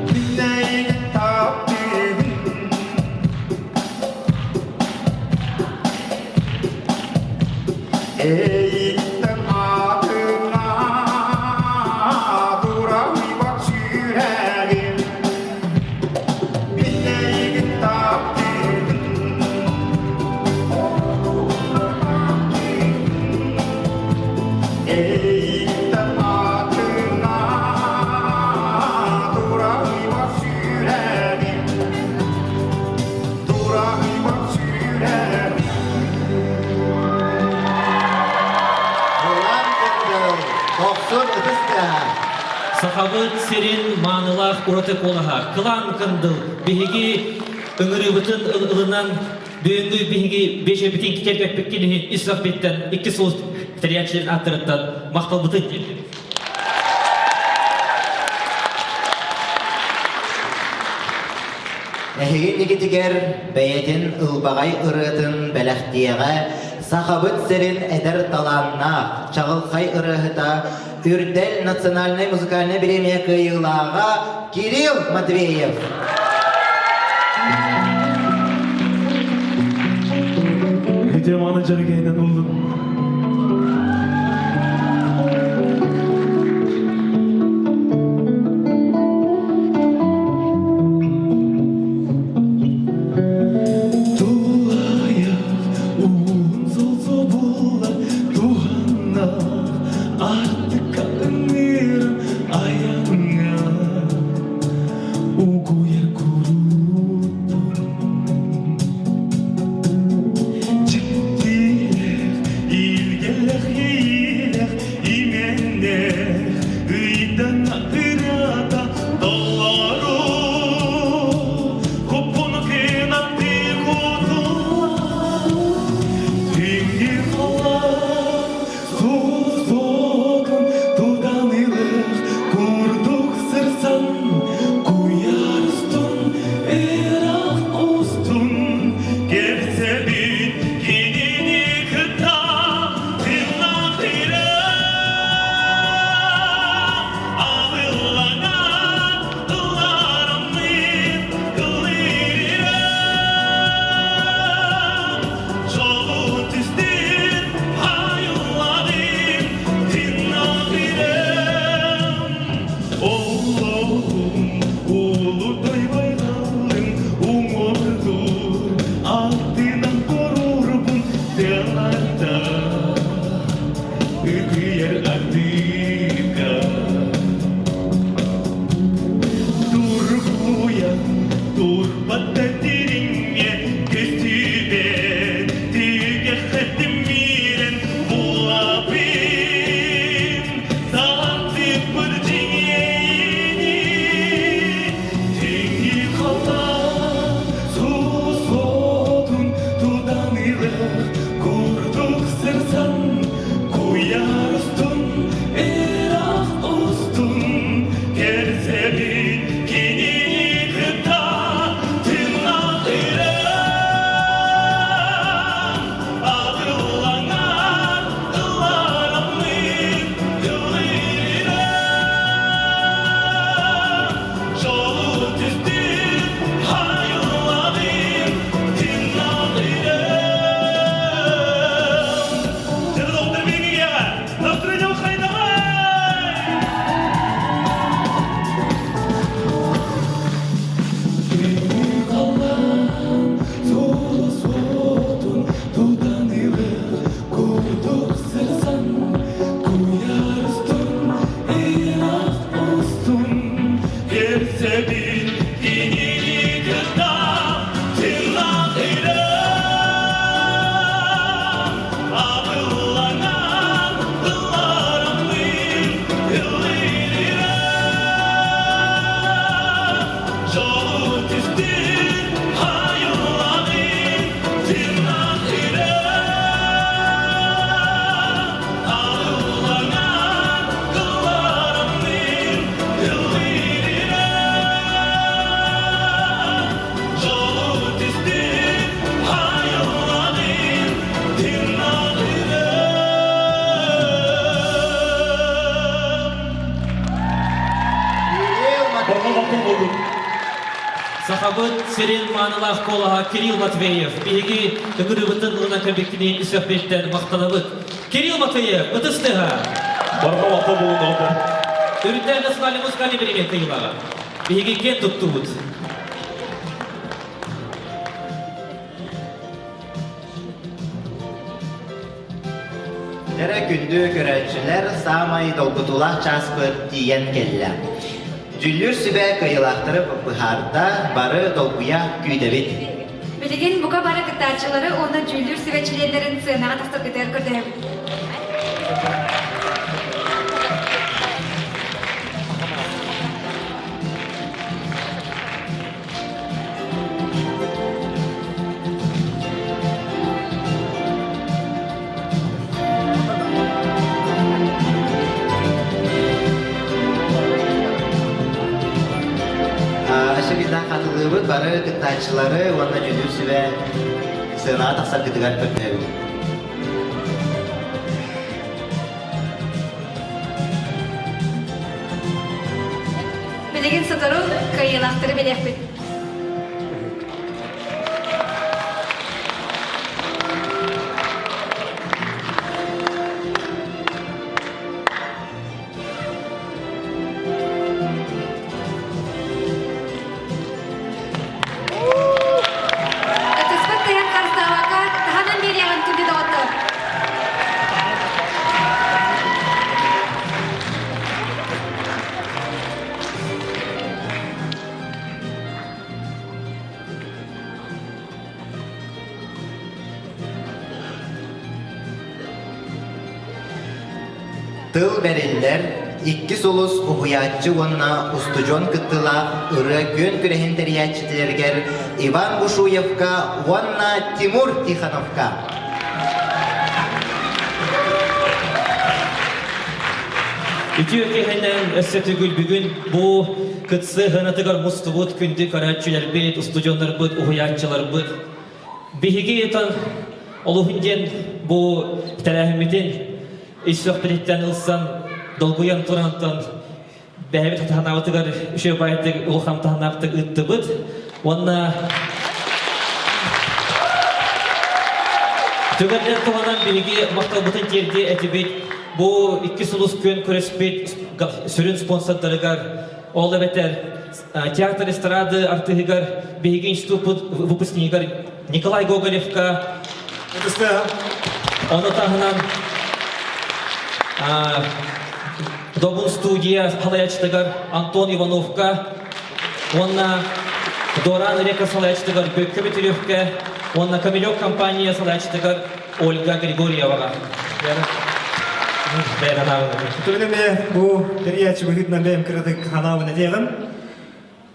Мин эйигин таптыыбын, Эйигиттэн атына Тура-уйбат сүрэҕим. Мин эйигин таптыыбын, Эйигиттэн атына Тура-уйбат сүрэҕим. Тура-уйбат сүрэҕим. Кылаан Кындыл, Дохсун ытыс тыаһа. Сахабыт сирин маанылаах ураты куолаһа Кылаан Кындыл биһиги ыҥырыыбытын ылынан бүгүҥҥү биһиги биэчэрбитин киэргэппиккин иһин ис сүрэхпиттэн икки сыл тэрийээччилэрин ааттарыттан махталбытын тиэрдэбит. Эһиги инникитигэр бэйэтин ылбаҕай ырыатын бэлэхтиэҕэ Сахабыт сирин эдэр талааннаах, чаҕылхай ырыаһыта, Үрдэл национальнай музыкальнай бириэмийэ кыайыылааҕа Кирилл Матвеев. Үтүө-мааны дьэргэйинэн уллун. Тулайах уун солсо буолар туһаннаах Артыкка ыҥыыр айаҥҥа угуйар куруутун Дьиктилээх, илгэлэх иилэх имэннэх ыйдан ырата толору Куппун кынаттыы кутуллар Түҥҥү халлаан Сусокун тутан ылых курдук сырсан куйаар устун. Көрсөбүн кинини кытта тыыннаах Абылланан ыллараммын ыллыырым Жолу түстүр айыллаҕын тыыннаах Абылланан ыллараммын ыллыырым Жолу түстүр айыллаҕын тыыннаах Сахабыт сирин маанылаах куолаһа Кирилл Матвеев биһиги ыҥырыыбытын ылына кэлбиккинин исэхпиттэн махтанабыт. Кирилл Матвеев, ытыс тыаһа! Барҕа махтал буолун доҕоттор. Үрдээх национальный музыкальный бириэмийэ кыайыылааҕа. Биһиги киэн туттубут. Эрэ күндү көрөөччүлэр саамай долгутуулаах чааспыт тиийэн кэллэ. Дьүүллүүр сүбэ кыайыылаахтары быһаарда, бары долгуйа күүтэбит. Билигин бука бары кыттааччылары уонна дьүүллүүр сүбэ чилиэннэрин сыанаҕа тахсаргытыгар көрдөһөбүт. Өссө хатылыыбыт бары кыттааччылары уонна дьүүллүүр сүбэ сыанаҕа тахсаргытыгар көрдөһөбүт. Билигин сотору кыайыылаахтары билиэхпит. Ытыспыт тыһын харыстаабакка таһынан биэриэҕин күндү доҕоттор. Тыл бэриллэр, икки сулус уһуйааччы уонна устудьуон кыттыылаах ырыа күөн күрэһин тэрийээччилэригэр Иван Бушуевка уонна Тимур Тихоновка. Үтүө киһинэн өссө төгүл бүгүн бу кытсы ханатыгар мустубут күндү көрөөччүлэрбит, устудьуоннарбыт, уһуйааччыларбыт. Биһиги олуһун диэн бу тэрээһиммитин ис сүрэхпититтэн ылсан, долгуйан турантан бэйэбит таһанаабытыгар үчүгэй баайдык улахан таһанаахтык ыыттыбыт уонна түгэннэр туһанан биһиги махталбытын тиэрдиэ этибит бу икки сулус күөн көрүспүт сүрүн спонсордарыгар ол эбэтэр театр эстрады артыһыгар биһиги институппут выпускнигар Николай Гоголевка ону таһынан Добун студия салайааччытыгар Антон Ивановка уонна Доран Река салайааччытыгар Бөккө Бөтүрүөхкэ уонна Камелек компания салайааччытыгар Ольга Григорьеваҕа. Түгүнэ ме бу тэрийээччи быһыытынан бэйэм кыратык ханаабын этиэҕим.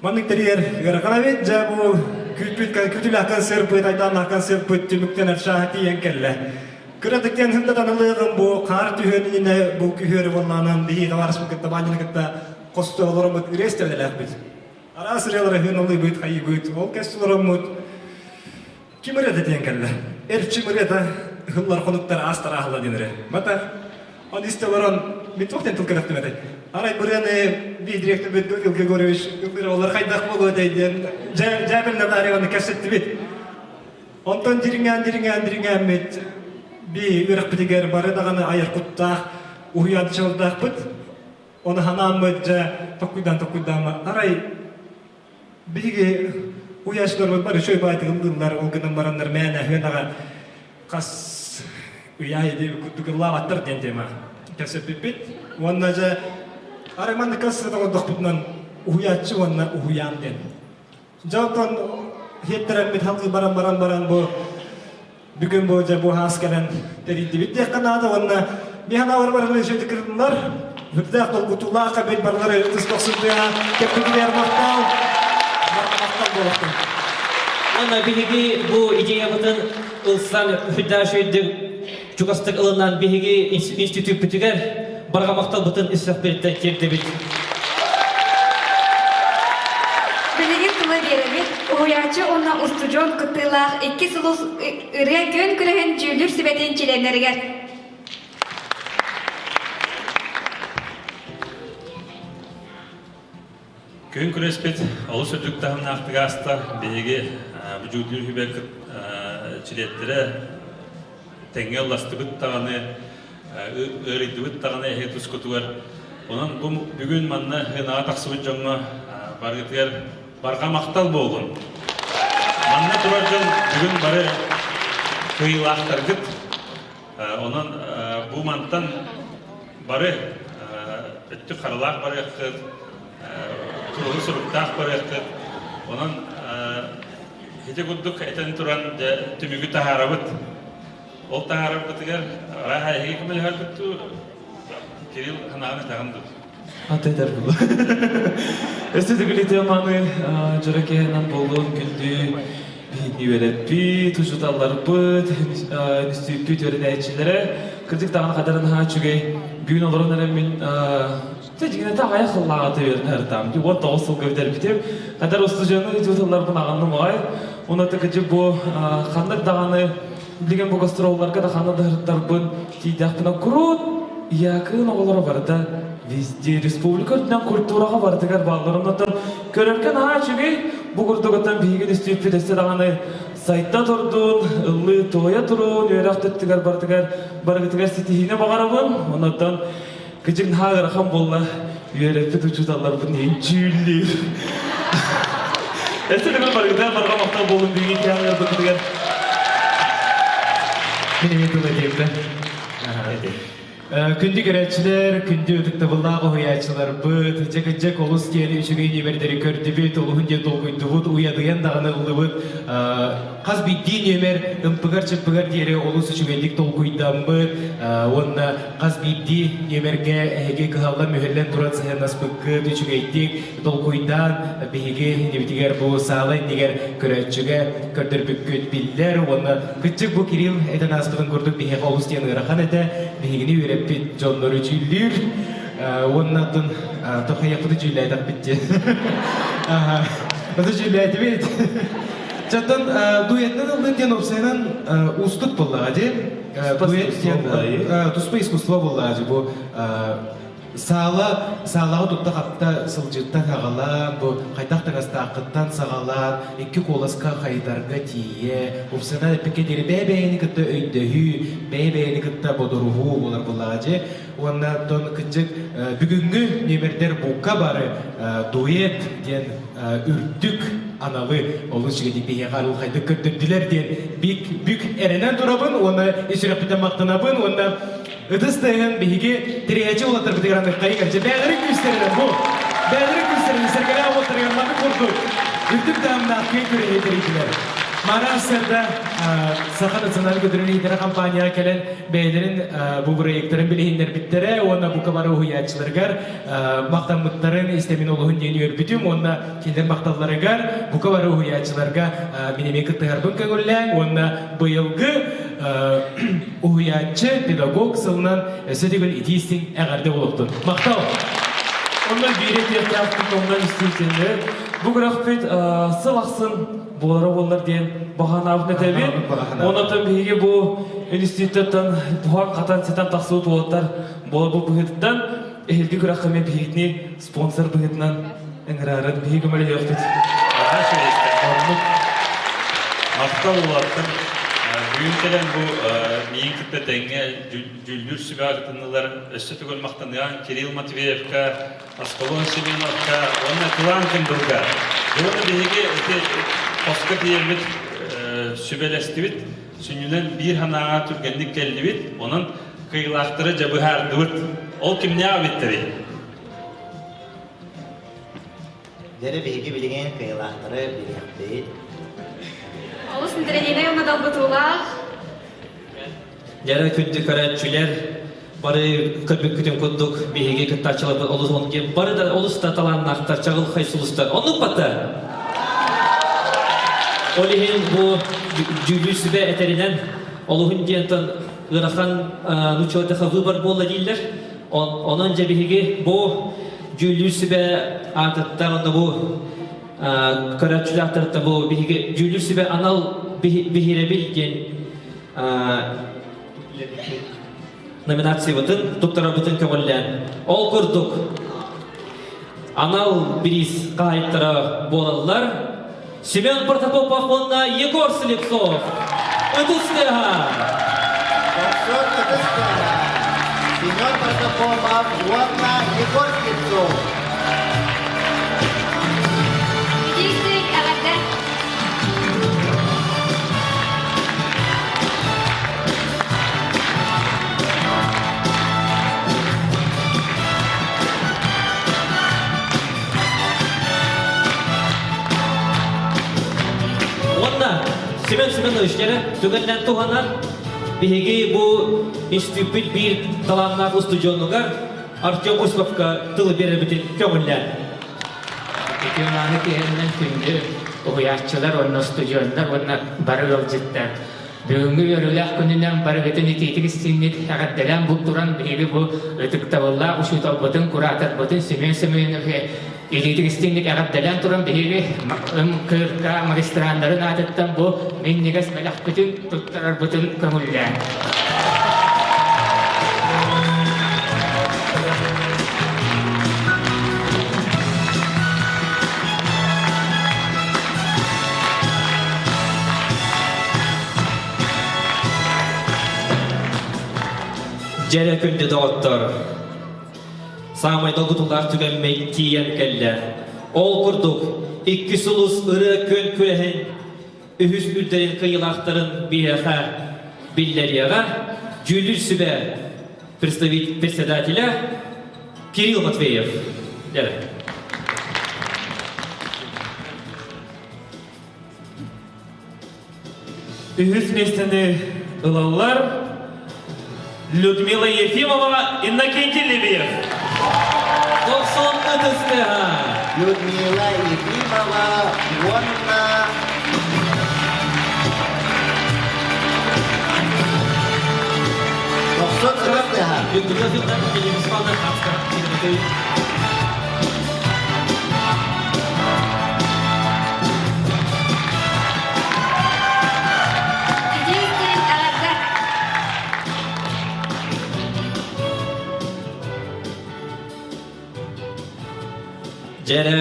Маннык тэрийэр ыарахан эбит, дьэ бу күүппүт күтүлээх концерпыт, айдааннаах концерпыт түмүктэнэр чааһа тиийэн кэллэ. Кыратык диэн сымдатан ылыаҕым бу хаар түһүөн иннинэ бу күһүөрү буоллаанан биһи табаарыспыт кытта Ваняны кытта хосто олороммут ырыа истэбэлээхпит. Араас ырыалары ыһыын ыллыыбыт, хайыыбыт, ол кэс олороммут ким ырыата диэн кэллэ. Эрчим ырыата ыһыллар хонуктар аастар ааһылла диэн ырыа. Бата Он истэ олорон, мин туох диэн тыл кэлэхтим этэй? Арай бырыаны би директорбит Гаврил Григорьевич ыллыыр хайдах буолуо этэй диэн дьээбэл Натальеваны кэпсэттибит. Онтон дириҥээн дириҥээн дириҥээммит би үөрэхпитигэр бары даҕаны айар куттаах уһуйааччылардаахпыт. Оны ханааммыт дьэ токкуйдаан токкуйдаама арай биһиги уйааччыларбыт бары үчүгэй баайтык ыллыыллар ол гынан бараннар мээнэ ыһыанаҕа хас ыйаай диэбит курдук ыллаабаттар диэн тема кэпсэппиппит. Уонна дьэ арай маннык сыта олордохпутунан. уһуйааччы уонна уһуйаан диэн. Дьэ оттон хиэттэрэммит халгыы баран баран баран бу бүгүн бу дьэ бу хаас кэлэн тэрийдибит диэххэ наада уонна биһанавар барылары үчүгэй кырдылар. Үрдээх долгутуулаах эбит барылары тыс тохсунтуйа кэппитигэр махтал. Махтал буолуохтун. Уонна биһиги бу идеябытын ылсан үрдээх үчүгэйдик чугастык ылынан биһиги институппутугар барҕа махталбытын ис-сүрэхпититтэн тиэрдэбит. Билигин тыла биэрэбит, уһуйааччы уонна устудьуон кыттыылаах икки сулус ырыа күөн күрэһин дьүүллүүр сүбэтин чилиэннэригэр. Күн күрэспит олус үрдүк таһымнаахтык ааста. Биһиги бу дьүүллүүр сүбэ чилиэттэрэ тэҥҥэ ылластыбыт даҕаны, ыарыйдыбыт даҕаны эһиги тускутугар. Онон бу бүгүн манна сыанаҕа тахсыбыт дьоҥҥо барыгытыгар барҕа махтал буоллун. Манна турар дьон бүгүн бары кыайыылаахтаргыт. Онон бу мантан бары өттүк харалаах барыаххыт, туругу суруктаах барыаххыт. Онон ити курдук этэн туран дьэ түмүгү таһаарабыт. Ол таһаарарбытыгар арааһа эһиги көмөлөһөргүт дуу, Кирилл ханаҕын этэҕин дуу? Аты этэр буолла. Өссө төгүл маны дьоро киһинэн буолуон күндү биһигини үөрэппит, учууталларбыт, үнүстүүппүт үөрэнээччилэрэ кырдьык даҕаны хадарын наһаа үчүгэй бүгүн олорон эрэн мин дьиҥинэтэ аҕыйах сыллааҕыта үөрэнэ сырытаам. 19 сылга бүтэрбитим. Хадar устудьуону учууталларбын аҕынным аҕай. Уонна кырдьык бу ханнык даҕаны билигин бу гастролларга да ханна да сырыттарбын тиийдэхпинэ куруут Якын оҕолоро барыта везде республика үрдүнэн культураҕа барытыгар бааллар. Оннуттан көрөргө наһаа үчүгэй. Бу курдугуттан биһиги үстүүппүт өссө даҕаны сайда турдун, ыллыы туойа туруун, үөрэх төттүгэр барытыгар барыгытыгар ситиһиини баҕарабын. Оннуттан кыдьык наһаа ыарахан буолла. Үөрэппит учууталларбын иһин дьүүллүүр. Өссө төгүл барыгытыгар барҕа махтал буолун бүгүн киһи Мин эмиэ тыл этиэм да. Күндү көрөөччүлэр, күндү ытыктабыллаах уһуйааччыларбыт, дьэ олус диэн үчүгэй нүөмэрдэри көрдүбүт, олуһун диэн долгуйдубут, уйадыйан даҕаны ыллыбыт. Хас биирдии нүөмэр ымпыгар-чымпыгар диэри олус үчүгэйдик толкуйдаммыт уонна хас биирдии нүөмэргэ эһиги кыһаллан-мүһэллэн туран сыһыаннаспыккыт үчүгэйдик толкуйдаан биһиги иннибитигэр бу саала иннигэр көрөөччүгэ көрдөрбүккүт биллэр уонна кыччык бу Кирилл этэн ааспытын курдук биһиэхэ олус диэн ыарахан этэ биһигини үөрэппит дьоннору дьүүллүүр уонна оттон тохайахпыты дьүүллээтэхпит диэн Ото дьүүллээтибит Чаттан дуэтынан ыллыыр диэн уопсайынан уустук буоллаҕа дии дуэт диэн туспа искусство буоллаҕа дии бу Саала, саалаҕа тутта-хапта сылдьыттан аҕалаан, бу хайдах таҥастааххыттан саҕалаан, икки куоласка хайытарга тиийэ, уопсайынан эппиккэ диэри бэйэ-бэйэни кытта өйдөһүү, бэйэ-бэйэни кытта бодоруһуу буолар буоллаҕа дьэ. Уонна оттон кырдьык бүгүҥҥү нүөмэрдэр бука бары дуэт диэн үрдүк аналы олус үчүгэйдик биһиэхэ арылхайдык көрдөрдүлэр диэн бик бүк эрэнэн турабын уонна ис сүрэхпиттэн махтанабын уонна Ытыс тыаһын биһиги тириһээччи уолаттарбытыгар аныаххайыҥ дьэ бэйэлэрин күүстэринэн бу бэйэлэрин күүстэринэн сэргэлээх уолаттарыгар маннык курдук үрдүк таһымнаах күөн күрэһи тэрийдилэр. Мара СССРда Саха национальнай көтөрүн иитэрэ компанияҕа кэлэн бэйэлэрин бу бырайыактарын билиһиннэрбиттэрэ уонна бука бары уһуйааччыларыгар махтаммыттарын истэмин олуһун диэн үөрбүтүм уонна кинилэр махталларыгар бука бары уһуйааччыларга мин эмиэ кыттыһарбын көҥүллээҥ уонна быйылгы уһуйааччы, педагог сылынан өссө төгүл итии-истиҥ эҕэрдэ буолуохтун. Махтал! Онно биир этиэхтээхпин онно истиитиннэ. Бу күрэхпит сыл ахсын буолара буоллар диэн баҕанаабын этэбин. Онон биһиги бу институттан буһан-хатан ситэн тахсыбыт уолаттар буолар бу быһыытыттан эһиилги күрэххэ эмиэ биһигини спонсор быһыытынан ыҥырарын биһиги көмөлөһүөхпүт. Оннук махтал улааттар. Бүгүн кэлэн бу миигин кытта тэҥҥэ дьүүллүүр сүбэҕэ кытыннылар. Өссө төгүл махтаныаҕыҥ Кирилл Матвеевка, Аскалон Семеновка уонна Кылаан Кындылга. Уонна биһиги ити хоско тиийэммит сүбэлэстибит. Сүнньүнэн биир санааҕа түргэнник кэллибит. Онон кыайыылаахтары дьэ быһаардыбыт. Ол кимнээх эбиттэрий? Дьэрэ биһиги билигин кыайыылаахтары билиэхпит. Олус интэриэһинэй уонна долгутуулаах. Дьэрэ күндү көрөөччүлэр, бары көрбүккүтүн курдук биһиги кыттааччыларбыт олус он бары да олус да талааннаахтар, чаҕылхай сулустар. Оннук бата. Ол иһин бу дьүүллүүр сүбэ этэринэн олуһун диэнтэн ыарахан нучуотаха выбор буолла дииллэр. Онон дьэ биһиги бу дьүүллүүр сүбэ аатыттан онно бу көрөөччүлээхтэртэн бу биһиги дьүүллүүр сүбэ анал биһирэбил диэн номинациябытын туттарарбытын көҕүллээн. Ол курдук анал бириис хаһаайыттара буолаллар Семен Протопопов уонна Егор Слепцов. Ытыс тыаһа! Охсор ытыс тыаһа! Семен Протопопов уонна Егор Слепцов. Итиистик эҕэрдэ! Уонна Семен Семенович дьэрэ түгэннэн туһанан биһиги бу институппут биир талааннаах устудьуонугар Артем Осиповка тылы биэрэрбитин көҥүллээн. Үтүө-мааны киһиннэн күндү уһуйааччылар уонна устудьуоннар уонна бары ыалдьыттар. Бүгүҥҥү үөрүүлээх күнүнэн барыгытын итиитик истиҥник эҕэрдэлээн бу туран биһиги бу ытыктабыллаах учууталбытын, кураторбытын Семен Семеновиһы итиитик истиҥник эҕэрдэлээн туран биһиги МКРК магистраннарын аатыттан бу минньигэс бэлэхпитин туттарарбытын көҥүллээн. Дьэрэ күндү доҕоттор, саамай долгутуулаах түгэммит тиийэн кэллэ. Ол курдук, иккис улус ырыа күөн күрэһин үһүс үрдэлин кыайыылаахтарын биһиэхэ биллэриэҕэ дьүүллүүр сүбэ представитель председателя Кирилл Матвеев. Дьэрэ. Үһүс миэстэни ылаллар Людмила Ефимова, Иннокентий Лебедев. Дохсон ытыстыха. Людмила Ефимова уонна Дохсон ытыстыха. Людмила Ефимова Итиистик эҕэрдэ! Дьэрэ,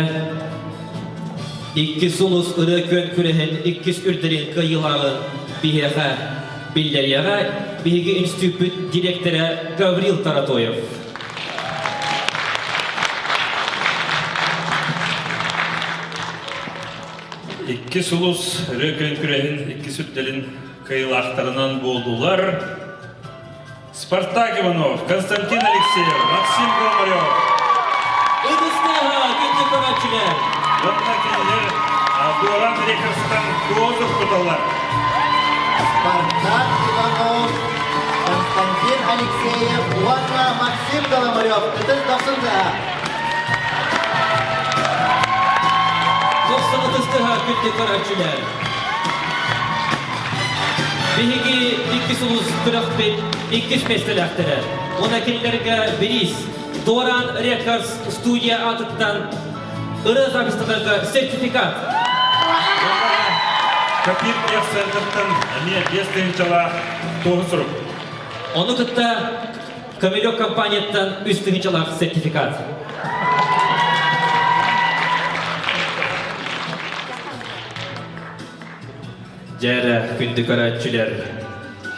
иккис сулус ырыа күөн күрэһин иккис үрдэлин кыайыылааҕын биһиэхэ биллэриэҕэ биһиги институппут дириэктэрэ Гаврил Таратоев. Иккис улус ырыа күөн күрэһин иккис үрдэлин кыайыылаахтарынан буоллулар Спартак Иванов, Константин Алексеев, Максим Голмарев. Ытыстыаһа, күндү көрөөччүлэр! Уонна кинилэр Дуоран Рекордстан туозух туталлар. Спартак Иванов, Константин Алексеев уонна Максим Голомарев ытыс дохсун тыаһа. Дохсун ытыс тыаһа күндү көрөөччүлэр! Биһиги иккис улуус күрэхпит иккис миэстэлээхтэрэ. Уонна кинилэргэ бириис Доран Рекордс студия аатыттан ырыа записьтарга сертификат. Копир центртан эмиэ 5 тыһыынчалаах туоһу сурук. Ону кытта Камелек компанияттан 3 тыһыынчалаах сертификат. Дьэрэ, күндү көрөөччүлэр,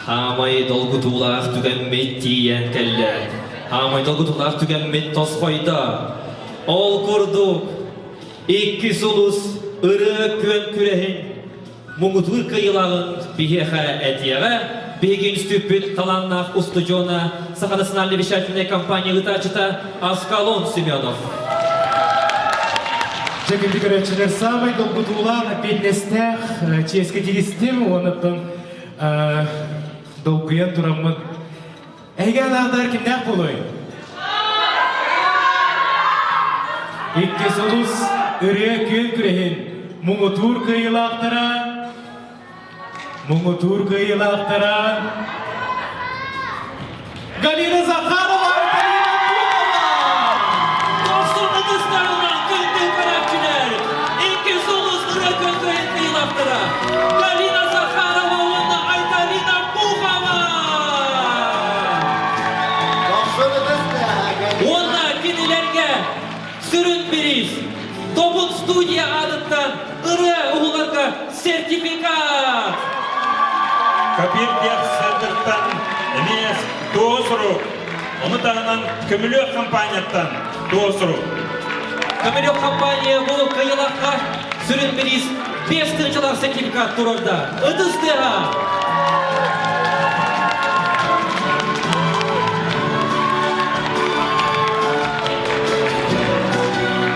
хаамай долгутуулаах түгэммит тиийэн кэллэ. Хаамай долгутуулаах түгэммит тосхойдо. Ол курдук, иккис улус ырыа күөн күрэһин муҥутуур кыайыылааҕын биһиэхэ этиэҕэ, биһиги институппут талааннаах устудьуона, Саха национальной вещательной компания ыытааччыта Аскалон Семенов. Дьэ, күндү көрөөччүлэр, саамай долгутуулаах, эппиэтинэстээх чиэскэ тигистим уонна долгуйан тураммын. Эһиги анаатар кимнээх буолуой? Иккис улус ырыа күөн күрэһин муҥутуур кыайыылаахтара муҥутуур кыайыылаахтара Галина Захарова, Галина Пухова! Дохсун ытыстарынан күндү көрөөччүлэр, иккис улус ырыа күөн күрэһин кыайыылаахтара Галина Захарова уонна Айталина Пухова! Уонна кинилэргэ сүрүн бириис Тобут студия аатыттан ырыа уһуларга сертификат! Кабир центртан эмиэ туос сурук. Ону таһынан Көмүлүөк компанияттан туос сурук. Көмүлүөк компания бу кыйылахха сүрүн бириис 5 тыһыынчалаах сертификат турарда. Ытыс тыаһа!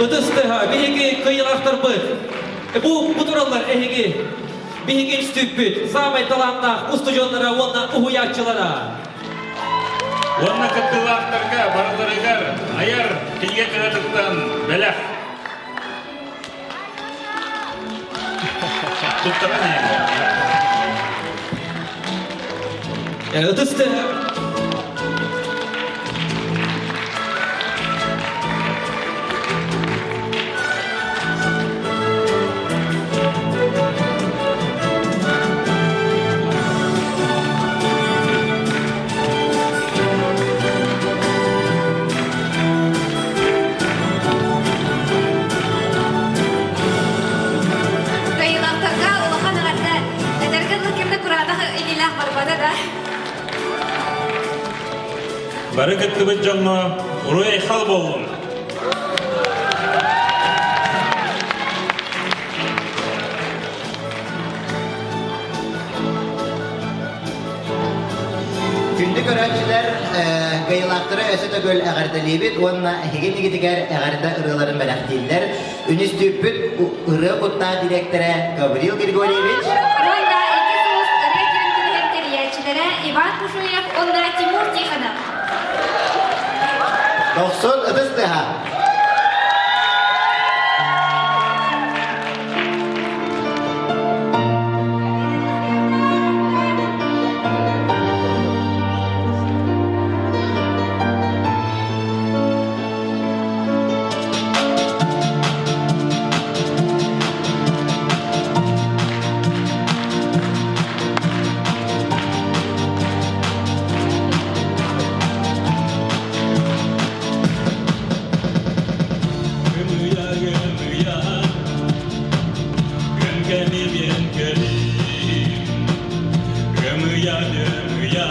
Ытыс тыаһа, биһиги кыйылахтарбыт. Бу бу тураллар эһиги биһиги институппүт саамай талааннаах устудьуоннара уонна уһуйааччылара. Уонна кыттыылаахтарга барыларыгар айар кинигэ кыһатыттан бэлэх. Туттаран Ытыс тыаһа. Кыайыылаахтарга улахан эҕэрдэ! Эдэргэ дылы ким да кураанах илиилээх барбата да. Бары кыттыбыт дьоҥҥо уруй-айхал буоллун! Күндү көрөөччүлэр, кыайыылаахтары өссө төгүл эҕэрдэлиибит уонна эһиги иннигитигэр эҕэрдэ ырыаларын бэлэхтииллэр. Үнүстүүппүт ырыа куттаах дириэктэрэ Гаврил Григорьевич. Уонна икки сулус ырыа күөн күрэһин тэрийээччилэрэ Иван Бушуев уонна Тимур Тихонов. Дохсун ытыс тыаһа. Ымыйа, ымыйа, көмкәми мен көлім. Ымыйа, ымыйа,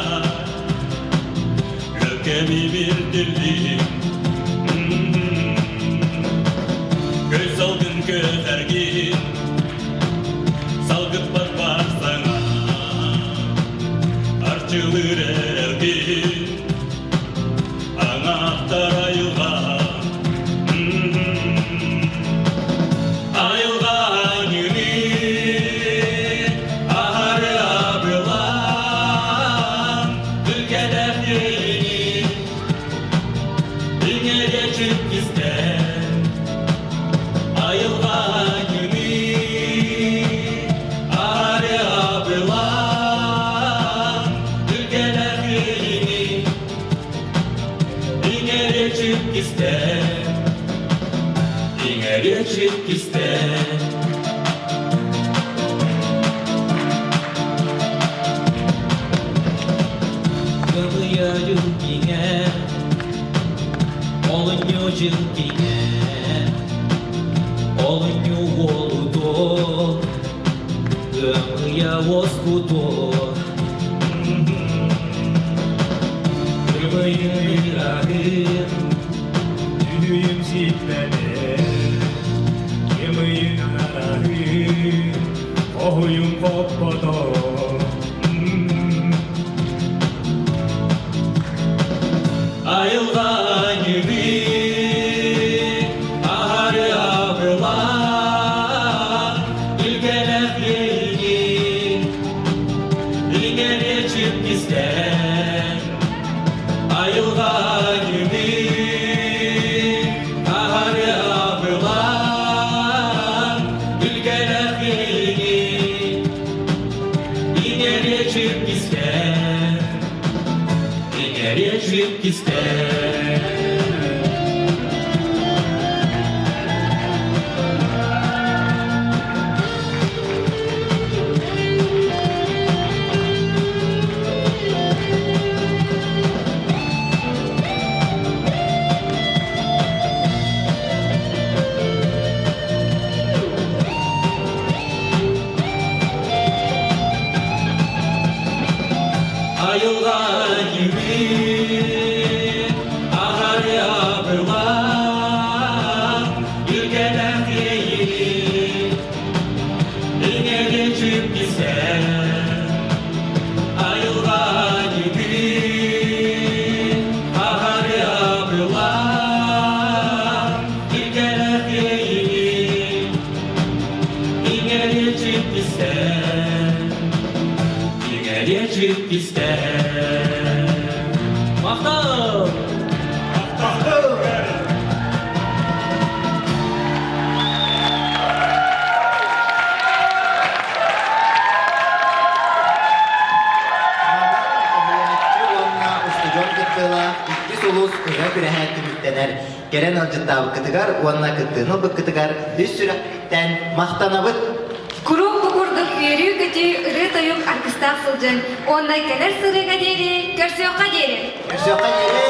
өлкәми бір тілім. Көз салгын көтәрген, салгытпат барсаңа, арчылыр эрелгин, аңаттар айылға. Айылға аңыры, ахары абылан, Ülkeler yerini, Dünyaya çık ister. Айылға күні, Ахары абылан, Ülkeler yerini, Dünyaya çık ister. Dünyaya çık ister. Кымыя жыл олунньу жыл киҥэ, олунньу уолуто, кымыя уоскуто. Кымыйын Түнүйім ситмәне, кемийін арахын, оһуйум хоппото. Айылға нюри, ахары абылан, Айылҕа күүһүн аҕары абылаан, Илгэлээх иэйии иҥэри чүппүсэ. Айылҕа күүһүн аҕары абылаан, Илгэлээх иэйии иҥэри чүппүсэ. Иҥэри чүппүсэ. Махтал! Уһуйааччы уонна устудьуон кыттыылаах иккис улуус ырыа күрэһэ түмүктэнэр. Кэлэн ыалдьыттаабыккытыгар уонна кыттыыны ылбыккытыгар үс сүрэхпититтэн махтанабыт! Куруук бу курдук үөрүү-көтүү, ырыа-тойук аргыстаах сылдьыҥ уонна кэлэр сырыыга диэри көрсүөххэ диэри! Көрсүөххэ диэри!